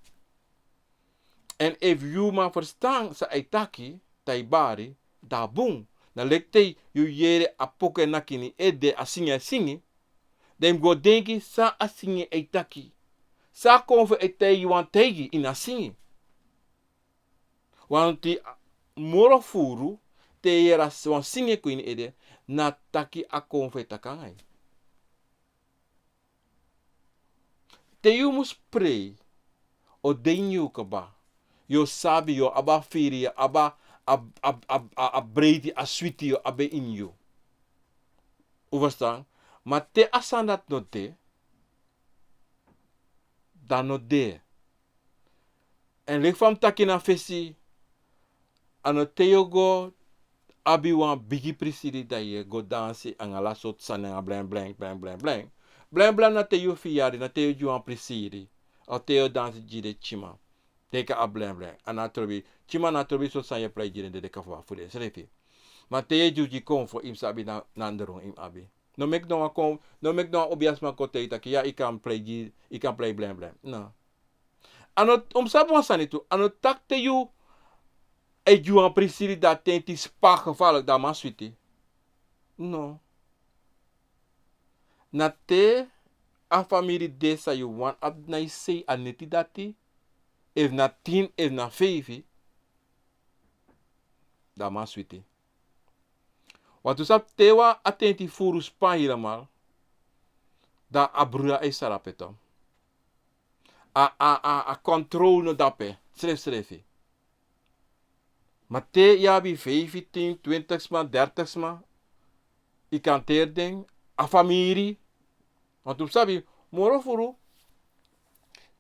En efu yu man ferstan san a e taki, te a e bari, dan a bun. Na leki te yu yere a poku e naki ini ede, a singi e singi, dan yu mus go denki san a singi e taki. San a kon fu e taigi yu wan taigi ini a singi. Want a moro furu, te yu yere wan singi e kon ini ede, na taki a kon fu e taki nanga yu. Te yu mus prei, o de ini yu kaba. Yu o sabi, yu o abi a firi, yu o abi a, a, a, a, a breiti, a switi, yu o abi en ini yu. Un ferstan? Ma te a sani dati no de, dan no de. En leki fa mi taki na fesi, a no te yu o go abi wan bigi prisiri dan yu e go dansi nanga ala sortu sani nanga blen blen, blen blen, blen. Blen blen na te yu o fiyari, na te yu o gi wan prisiri. Of te yu o dansi gi den tyiman. Deki a blen blen. A no trobi, tyiman no trobi sortu sani yu e prei gi den, den deki fu, fu densrefi. Ma te yu e gi, gi konfo, yu mus sabi na, na dron yu mus abi. No meki no wan kon, no meki no wan obiasma kon taigi taki ya, yu kan prei gi, yu kan prei blen blen. No. A no, un mus sabi wan sani tu, a no taki te yu e gi wan prisiri, dan a tenti spa gevaarlijk, dan a man switi. No. Na te a famiri de san yu wani abi na yu sei, a neti dati, efu na tin, efu na feifi, dan a man switi. Want un sabi te wan atenti furu span helemaal, dan a bruya e sarape tu. A, a, a, a controle no dape, srefsrefi. Ma te yu abi feifi, tin, twintig sma, dertig sma, yu kan teri den, a famiri. Want un sabi, moro furu,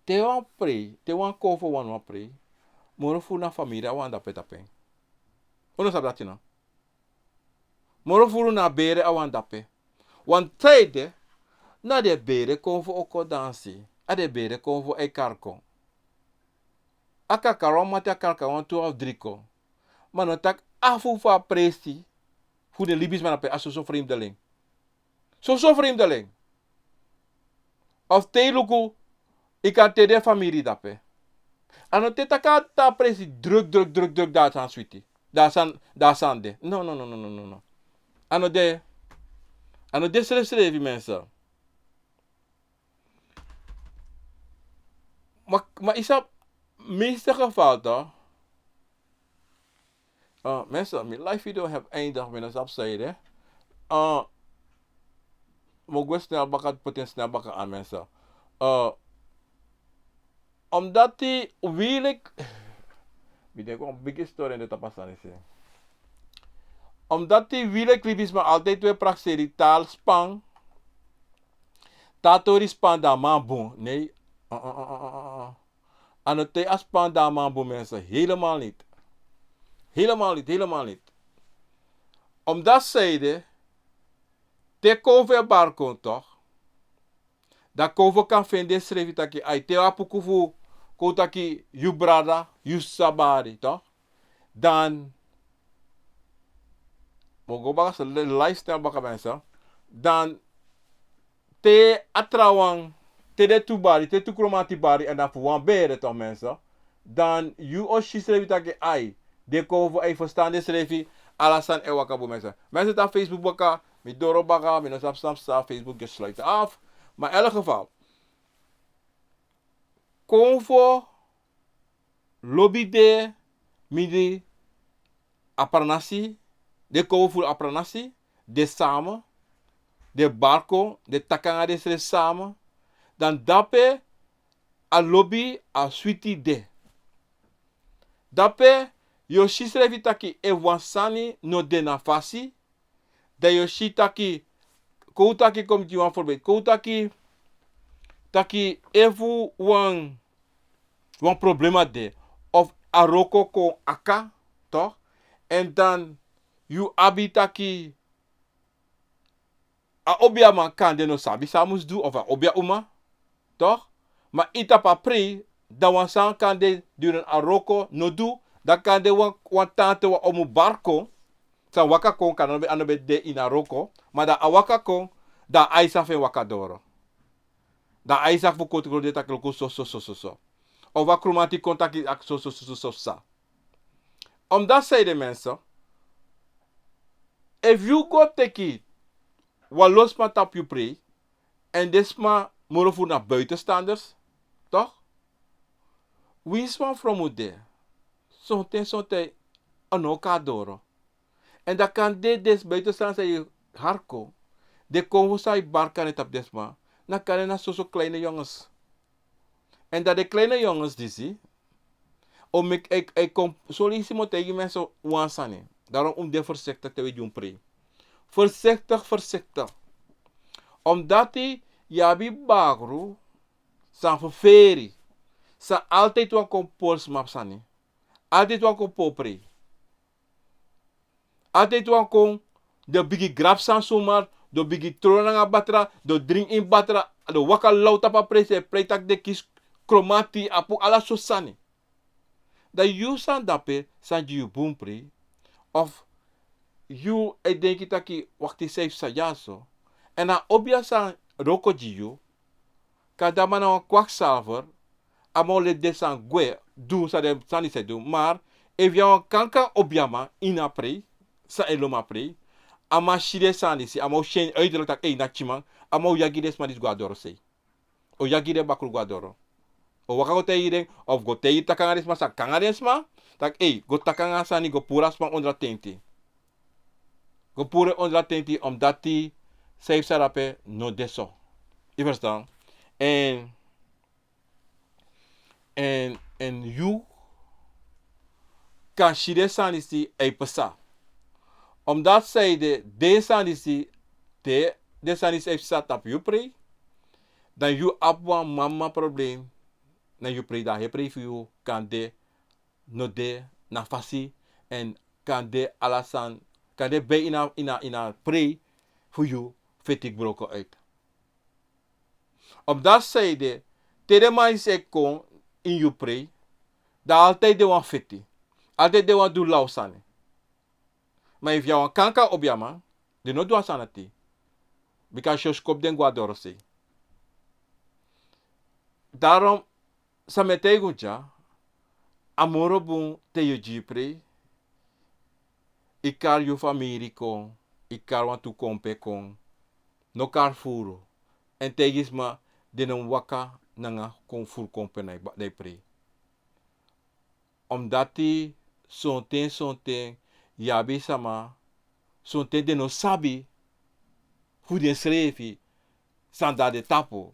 te wan prei, te wan konfo wani wan prei, moro furu na famiri a wani dape tapu en. Un no sabi dati no? Moro furu na bere a wani dape. Wan tide, na den bere konfo o kon dansi. A den bere konfo e kari kon. A kari kari wan mati, a kari kari wan tu of dri kon. Ma no taki afu fu a presi fu den libisma dape a soso vreemdeling. Soso vreemdeling. Of te yu luku, yu kan teri den famiri dape. A no te taki a presi druk, druk, druk, druk, dan a sani switi. Dan a sani, dan a sani de. No, no, no. A no de, a no de srefsrefi, mensen. Ma, ma yu sabi, meeste geval toch, eh, mensen, mi live video heb eindig, mi no sabi san ede. Eh, mi o gwe snel baka, poti en snel baka aan, mensen. Eh, omdat die wielik, mi denki wan bigi story ini den tapu a sani disi. Omdat die wielik libisma altijd weer prakseri taal span, tatori span dan a man bun. Nee. Uh, uh, uh, uh, uh, uh. A no te a span dan a man bun, mensen. Helemaal niet. Helemaal niet, helemaal niet. Omdat zij de, te konfo e bari kon toch, dan konfo kan feni densrefi taki, ai, te a puku fu, kon taki, yu brada, yu sisa bari, toch? Dan, mi o go baka, so, le-, lifestyle baka, mensen. Dan, te a trawan, te den tu bari, te tu kromati bari, èn dan fu wan bere, toch, mensen. Dan yu o si srefi taki, ai, den konfo e ferstan densrefi, ala sani e waka bun, mensen. Mensen, tapu Facebook baka, mi doro baka, mi no sabi san psa, Facebook just sluit af. Maar in elk geval, konfo lobi de mindri a pranasi, den konfo fu a pranasi, den sama, den bari kon, den taki nanga densrefi sama, dan dape a lobi, a switi de. Dape yu o si srefi taki efu wan sani no de na fasi, dan yu o si taki, kon un taki, kon mi gi wan voorbeeld, kon un taki, taki efu wan, wan problema de, of a wroko kon aka, toch? Èn dan yu abi taki, a obiaman kande no sabi san a mus du, of a obia uma, toch? Ma ini tapu a prei, dan wan sani kande durant a wroko no du, dan kande wan, wan tante, wan omu bari kon, san waka kon, kande a no ben, a no ben de ini a wroko, ma dan a waka kon, dan a aisa fu en waka doro. Dan a aisa fu koti kon de taki luku so, so, so, so, so. Of a kromati kon taki a so, so, so, so, so, sa. Omdat zij de mensen, efu yu go teki wan lo sma tapu yu prei, èn den sma moro fu na buitenstanders, toch? Winsi wan fromu de, sonten, sonten a no o kon doro. Èn dan kande den buitenstanders san yu hari kon, den konfo san yu bari kande tapu den sma, na kande na soso kleine jongens. Èn dan den kleine jongens disi, o meki, e, e kon, son leisi mi o taigi mensen wan sani. Daarom un mus de voorzichtig te wi e gi un prei. Voorzichtig, voorzichtig. Omdat yu abi bakru san ferferi, san altijd wani kon pori sma sani. Altijd wani kon pori prei. Altijd wani kon, den bigin grabu sani sumar, den bigin tron nanga batra, den dringi ini batra, den waka law tapu a prei, san e prei taki den kisi kromati, a puru ala sortu sani. Dan yu san de ape, san gi yu bun prei, of yu e denki taki, wakti, san yu psa dyaso, Èn a obiama san wroko gi yu, kande a man na wan kwaksalver, a man o leti den sani gwe, du san den sani disi e du. Maar efu yu na wan kankan obiama ini a prei, san e lon a prei, a man si den sani disi, a man o si en uitdruk taki: "Ei, na tyiman." A man o yagi den sma disi go na dorosei. O yagi den bakru go na doro. O waka go taigi den, of go taigi, taki nanga den sma san kan nanga den sma, taki: "Ei, go taki nanga a sani, go puru a sma ondro a tenti. Go puru en ondro a tenti, omdati san yu psa drape no de so." Yu ferstan? Èn, èn, èn yu kan si den sani disi e psa. Omdati san ede, den sani disi, te den sani disi e psa tapu yu prei, dan yu abi wan mama problem. Na yu prei, dan a heri prei fu yu kande no de na fasi, èn kande ala sani, kande ben ini a, ini a, ini a prei fu yu feti broko uit. Omdati san ede, te den man disi e kon ini yu prei, dan altijd den wani feti, altijd den wani du law sani. Ma efu yu na wan kankan obiama, den no du a sani dati. Bika a si o skopu den go na dorosei. Daarom, san mi e taigi un dya, a moro bun te yu e gi yu prei, yu kari yu famiri kon, yu kari wantu kompe kon, no kari furu. Èn taigi sma den no mu waka nanga kon furu kompe na yu ba-, na yu prei. Omdati sonten, sonten yu abi sama, sonten den no sabi fu densrefi san de na den tapu.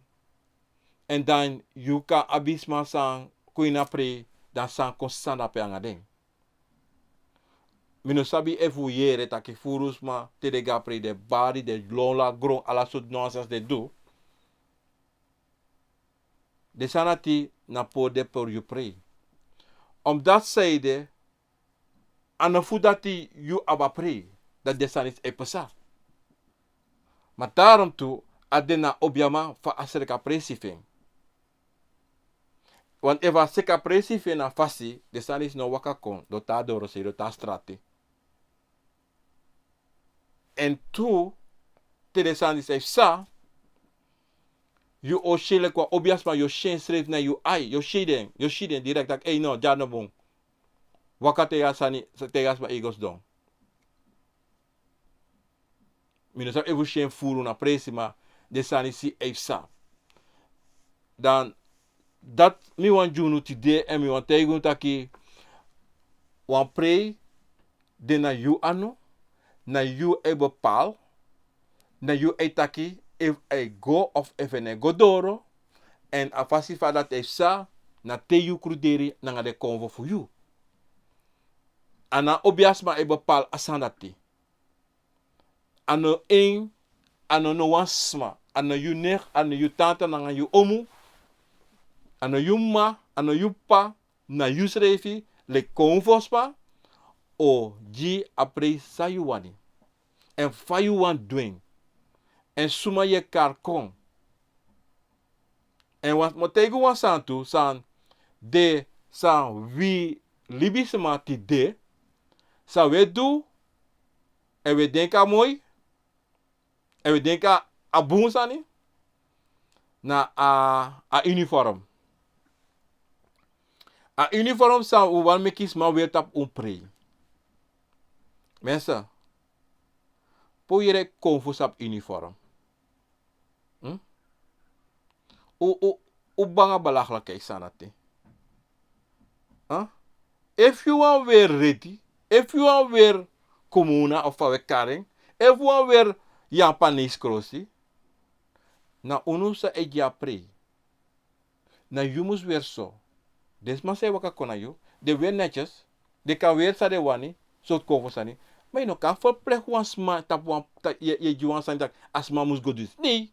Èn dan yu kan abi sma san kon ini a prei, dan san kon sani drape nanga den. Mi no sabi efu un yere taki furu sma te den go na prei den bari, den lon na gron, ala sortu nonsens den du. Den sani dati na pori den pori yu prei. Omdati san ede, a no fu dati yu abi a prei, dati den sani disi e psa. Ma daarom tu, a de na obiama fa a sreka presi fu en. Want efu a sreka presi fu en na fasi, den sani disi no waka kon, den o tan na dorosei, den o tan na strati. Èn tu, te den sani disi e psa, yu o si en leki wan obiasma, yu o si ensrefi na yu ai, yu o si den, yu o si den direkt taki: "Ei, no, dya no bun. Waka taigi a sani, taigi a sma e go sidon." Mi no sabi efu un si en furu na presi, ma den sani disi e psa. Dan dati mi wani gi unu tide, èn mi wani taigi unu taki wan prei de na yu anu, na yu e bepaal, na yu e taki efu a e go of efu a no e go doro, èn a fasi fa dati e psa na te yu kruderi nanga den konfo fu yu. A no obiasma e bepaal a sani dati. A no en, a no no wan sma, a no yu nen, a no yu tanta nanga yu omu, a no yu m'ma, a no yu p'pa, na yusrefi leki konfosma o gi a prei san yu wani, èn fa yu wani du en, èn suma yu e kari kon. Èn wan, mi o taigi wan sani tu, san de, san wi libisma tide, san wi e du, èn wi e denki a moi, èn wi e denki a bun sani, na a, a uniform. A uniform san un wani meki sma weri tapu un prei. Mensen, puru yere konfo sabi uniform. Hmm? Un, un, un banga belachelijk sani dati. Huh? Efu yu wani weri redi, efu yu wani weri kumuna of fa wi e kari en, efu yu wani weri Japanese krosi, na unu san e gi a prei. Na yu mus weri so. Den sma san e waka kon na yu, den weri netjes, den kan weri san den wani, sortu konfo sani. Ma yu no kan verplicht wan sma tapu wan, ta-, yu e, yu e gi wan sani taki a sma mus go du disi. Nee.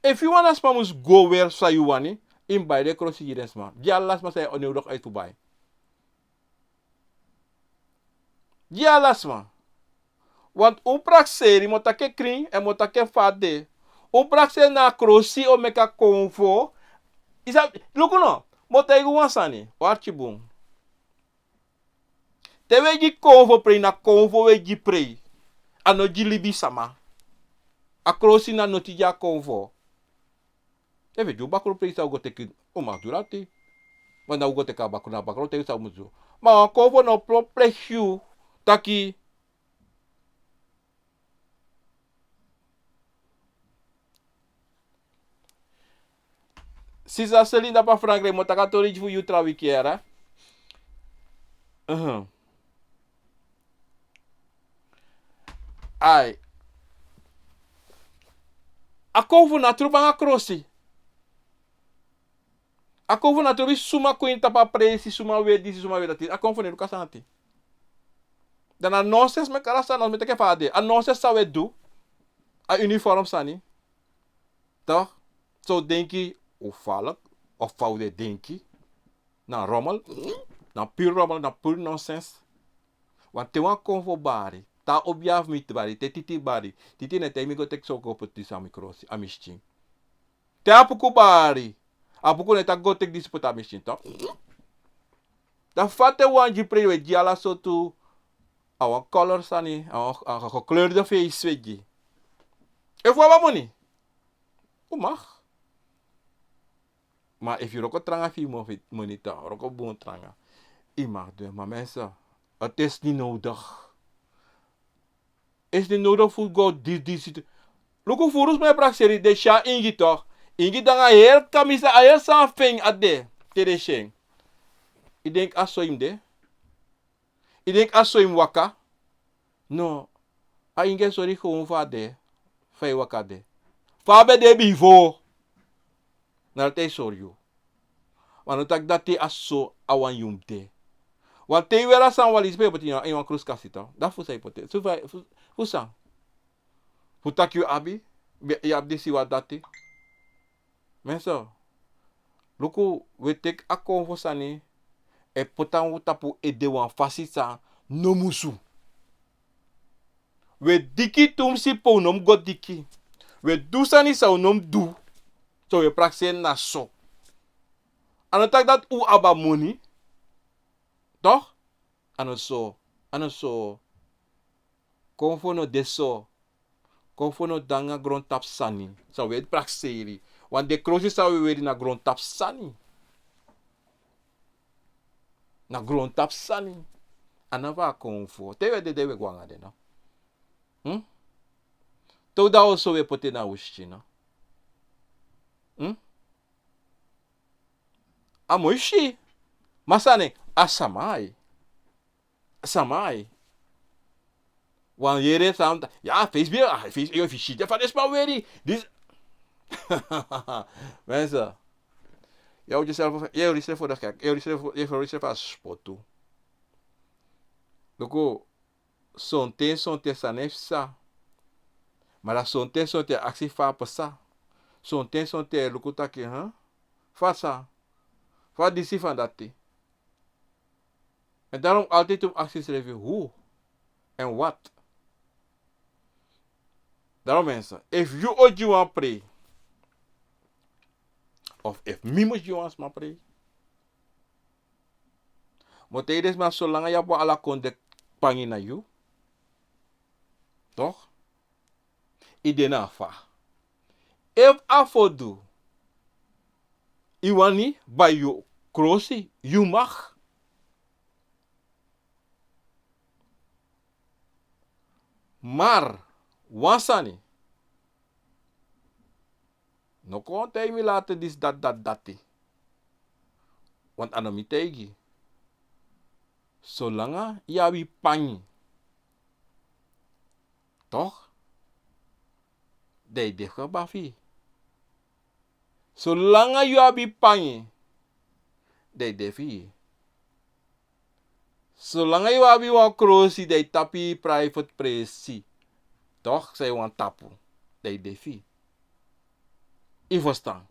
Efu yu wani a sma mus go weri san yu wani, yu mus bai den krosi gi den sma. Gi ala sma san e onnodig uit fu bai. Gi ala sma. Want un prakseri, mi o taki en krin, èn mi o taki en fa a de. Un prakseri na a krosi o meki a konfo. Yu sabi, luku no, mi o taigi un wan sani, un arki bun. Te wi e gi konfo prei, na konfo wi e gi prei. A no gi libisma. A krosi na noti di a konfo. Efu e gi un bakru presi, san un go teki, un mag du dati. Ma na un go teki a bakru, na bakru teki san un musu du. Ma a konfo no pro presi yu taki. Sisa Selinda, pa Frankrijk, mi o taki a tori gi fu yu tra wiki yara. Mhm. Ai. A konfo na tru banga krosi. A konfo na tru, wi suma kon ini tapu a presi, suma weri disi, suma weri dati. A konfo no e luku a sani ati. Dan a nonsens, mi e kari a sani, mi e teki fa a de. A nonsens san wi e du. A uniform sani. Toch? So denki, u falk, of fa u de denki. Na rommel, na pure rommel, na pure nonsens. Want te wan konfo bari, te a obia fu mi bari, te Titi bari, Titi no e taigi mi go teki so go poti disi a mi krosi, a mi skin. Te Apuku bari, Apuku no e taki go teki disi poti a mi skin, toch? Dan fa te wan gi presi, wi e gi ala sortu, a wan color sani, a wan, a wan gekleurde feest wi e gi. Efu wi abi a moni, un mag. Ma efu yu wroko tranga fu yu moni, toch, wroko bun tranga, yu mag du en. Ma mensen, het is niet nodig. Is niet nodig fu go disi, disi. Luku, furu sma e prakseri, den si a ingi, toch. Ingi nanga heri kamisa, a heri san fu en a de, te den si en. Yu denki a so yu mus de? Yu denki a so yu mus waka? No. A ingi e sori yu gewoon fa a de, fa yu waka de. Fa a ben de bifo, na dati a e sori yu. Ma no taki dati a so a wan yu mus de. Want te yu weri a sani wan leisi, pe yu poti en ini wan kruskasi, toch? Dati fu san yu poti en? Fu san? Fu, fu san? Fu taki yu abi, yu abi disi, wan dati. Mensen, luku, wi e teki a konfo sani, e poti na un tapu ede wan fasi san no musu. Wi e diki tumsi pe un no mus go diki. Wi e du sani san un no mus du. So wi e prakseri na so. A no taki dati un abi a moni. Toch? A no so, a no so. Konfo no de so. Konfo no de nanga grontapu sani. San wi e prakseri. Want den krosi san wi e weri na grontapu sani. Na grontapu sani. A no fu a konfo. Te wi e dede wi e go nanga den, no? Hm? Te un de a oso wi e poti en na un skin, no? Hm? A moi fu si. Ma sani, a sama ai. Sama ai. Wan yere san, ya, Facebook, a, Facebook, yo, efu yu si den fa den sma weri. Disi. Mensen. Yu houdt jezelf, yu houdt jezelf voor de gek. Yu houdt jezelf voor, yu houdt jezelf voor a spotu. Luku, sonten, sonten sani e psa. Ma dan sonten, sonten aksi fa a psa. Sonten, sonten luku taki, hè? Fa san? Fa disi, fa dati? En daarom altijd un mus aksi yusrefi hoe en wat. Daarom mensen, efu yu o gi wan prei, of efu mi mus gi wan sma prei, mi o taigi den sma, solanga yu abi ala kondre pangi na yu, toch? Yu de na fa. Efu a fodu, yu wani bai yu krosi, yu mag. Maar wan sani, no kon taigi mi later disi, dati, dati, dati. Want a no mi taigi. Solanga yu abi pangi, toch, dan yu de fu kaba fu yu. Solanga yu abi pangi, dan yu de fu yu. Solanga yu abi wan krosi, dan yu tapu yu private presi, toch, san yu wani tapu, dan yu de fu yu. Yu ferstan?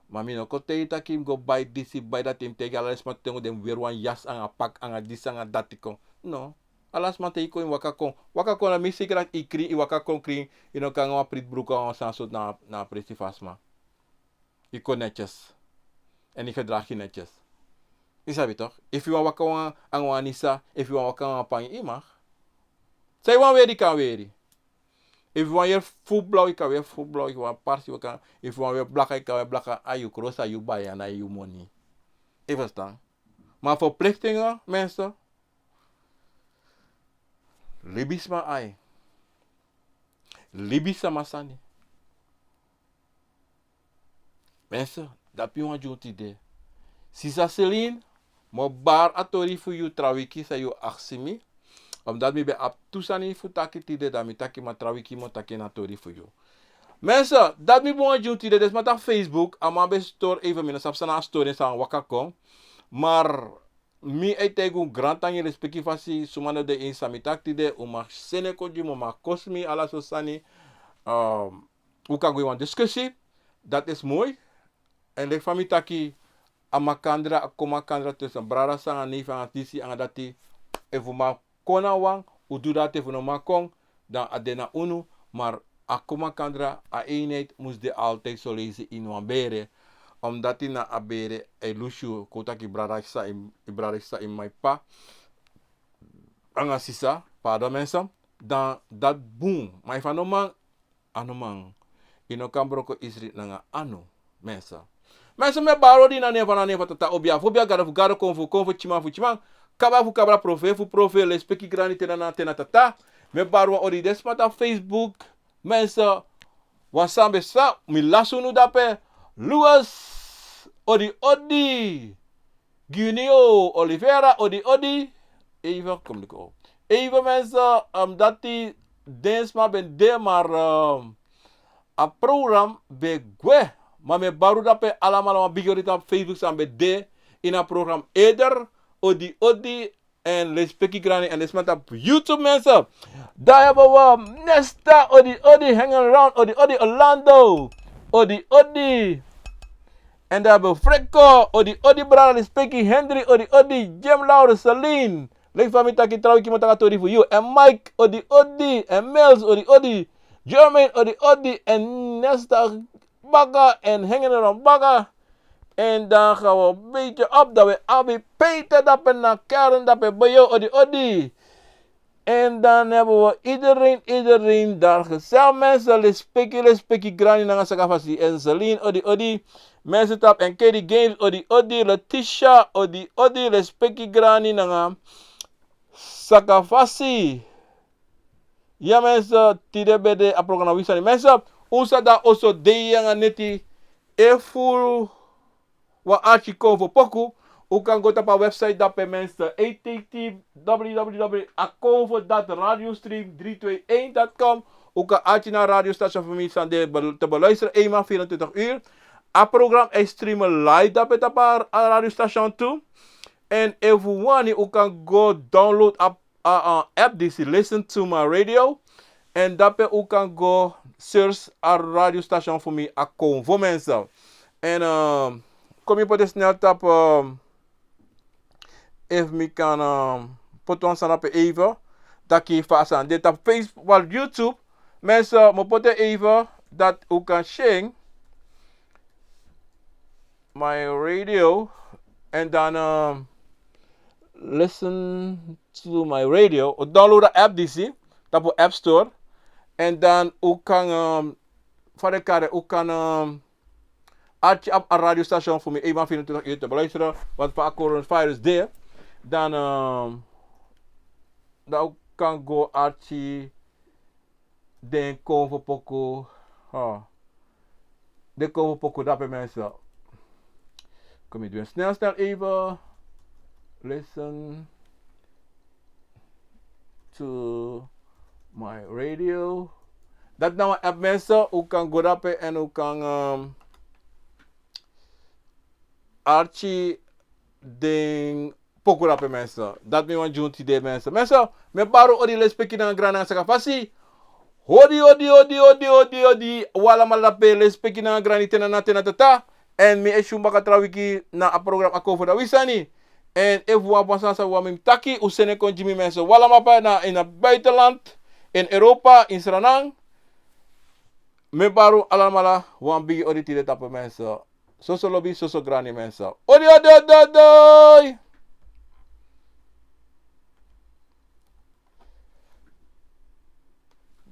Ma mi no kon taigi yu taki yu mus go bai disi, bai dati, yu mus taigi ala den sma te yu go, den mus weri wan yasi nanga pak nanga disi nanga dati kon. No. Ala sma te yu kon, yu waka kon. Waka kon, na mi siki dati yu krin, yu waka kon krin, yu no kon nanga wan priti bruku nanga wan sani sortu na, na a presi fu a sma. Yu kon netjes. En yu gedraag yu netjes. Yu sabi toch? Efu yu wani waka wan, nanga wan nisa, efu yu wani waka nanga wan pangi, yu mag. San yu wani weri, yu kan weri. Efu yu wani yere fu blaw, yu kan were fu blaw, yu wani parsi, yu kan, efu yu wani were blaka, yu kan were blaka, a yu kros, a yu bai, a na yu moni. Yu ferstan? Ma verplichtingen, mensen, libisma ai. Libisma sani. Mensen, dati mi wani gi unu tide. Sisa Celine, mi o bari a tori fu yu tra wiki san yu aksi mi. Omdat mi ben abi tu sani fu taki tide, dan mi taki, ma tra wiki mi o taki na tori fu yu. Mensen, dati mi ben wani gi unu tide, den sma tapu Facebook, a man ben stori even, mi no sabi san na a stori san waka kon. Maar mi e taigi unu grantangi, respeki fasi, suma no de ini san mi taki tide, un mag seni en kon gi mi, un mag kosi mi, ala sortu sani. Ehm, un kan go ini wan diskusi. Dat is mooi. En leki fa mi taki, a makandra, a kon makandra tussen brada san a nei fu anga disi anga dati. Efu un man kon na wan, un du dati, efu un no man kon, dan a de na unu, maar a kon makandra, a eenheid mus de altijd so leisi ini wan bere. Omdat na a bere e lusu, kon taki brada sa in, brada sa in mi pa. Anga sisa, pardon mensen, dan dat bun. Maar efu a no man, a no man. Yu no kan broko isri nanga anu, mensen. Mensen, mi e bari odi na nen fu, na nen fu Tata, obia fu obia, gado fu gado, kon fu kon, fu tyiman fu tyiman, kabra fu kabra, profeti fu profeti, lespeki grani, tena na tena, Tata. Mi e bari wan odi den sma tapu Facebook, mensen, wan san ben sa, mi lasi unu dape. Louis, odi odi. Gunio Oliveira, odi odi. Even, kom ik op. Even mensen, ehm, dati den sma ben de, maar, ehm, a program ben gwe. Ma mi e bari unu dape alamala, wan bigi odi tapu Facebook san ben de ini a program eder. Odi odi. En lespeki grani, en den sma tapu YouTube, mensen. Dan hebben we Nesta, odi odi, hanging around, odi odi, Orlando, odi odi. En dan hebben we Frekko, odi odi brada, lespeki Henry, odi odi, Jim, Laura, Celine. Leki fa mi taki, tra wiki mi o taki a tori fu yu. En Mike, odi odi. En Mels, odi odi. Jermaine, odi odi. En Nesta baka, en hanging around baka. En dan gaan we een beetje op, dan we abi Peter dape na Karen dape, boyo, odi odi. En dan hebben we iedereen, iedereen daar gezellig, mensen. Lespeki, lespeki grani nanga saka fasi. En Celine, odi odi. Mensen tapu en Katie Games, odi odi. Letitia, odi odi. Lespeki grani nanga saka fasi. Ya mensen, tide ben de a program na Wi Sani. Mensen, un sa de na oso dei anga neti. Efu wan arki Konfo poku, un kan go tapu a website dape, mensen. H T T P W W W dot akonfo dot radiostream drie twee een dot com. Un kan arki na a radiostation fu mi san de bel-, te beluisteren, eenmaal vierentwintig uur. A program e streamen live dape tapu a radiostation tu. En efu un wani, un kan go download a a, a app disi, Listen to My Radio. En dape un kan go search a radiostation fu mi, Akonfo, mensen. En, ehm, kon mi poti en snel tapu, ehm, efu mi kan, ehm, poti wan sani dape even. Taki fa a sani de tapu Facebook, wel, YouTube. Mensen, mi o poti en even, dati un kan si en. My Radio. En dan, ehm, Listen to My Radio. Un download a app disi tapu App Store. En dan un kan, ehm, fa den kari en, un kan, ehm, arki a radiostation fu mi eenmaal vierentwintig uur te beluisteren. Want fa a coronavirus de, dan, ehm, dan un kan go arki den Konfo poku. Ha. Den Konfo poku dape, mensen. Kon mi du en snel, snel even. Listen to My Radio. Dati na wan app, mensen. Un kan go dape en un kan, ehm, arki den poku dape, mensen. Dati mi wani gi unu tide, mensen. Mensen, mi e bari un odi, lespeki nanga grani nanga saka fasi. Odi odi odi odi odi odi. Un alamala dape, lespeki nanga grani, tena na tena, Tata. En mi e si un baka tra wiki na a program Akonfo, dati Wi Sani. En efu un abi wan sani san un wani mi taki, un seni en kon gi mi, mensen. Un alamala pe na ini a buitenland, in Europa, in Sranan. Mi e bari un alamala wan bigi odi tide tapu, mensen. Soso lobi, soso grani, mensen. Odi odi odi odi.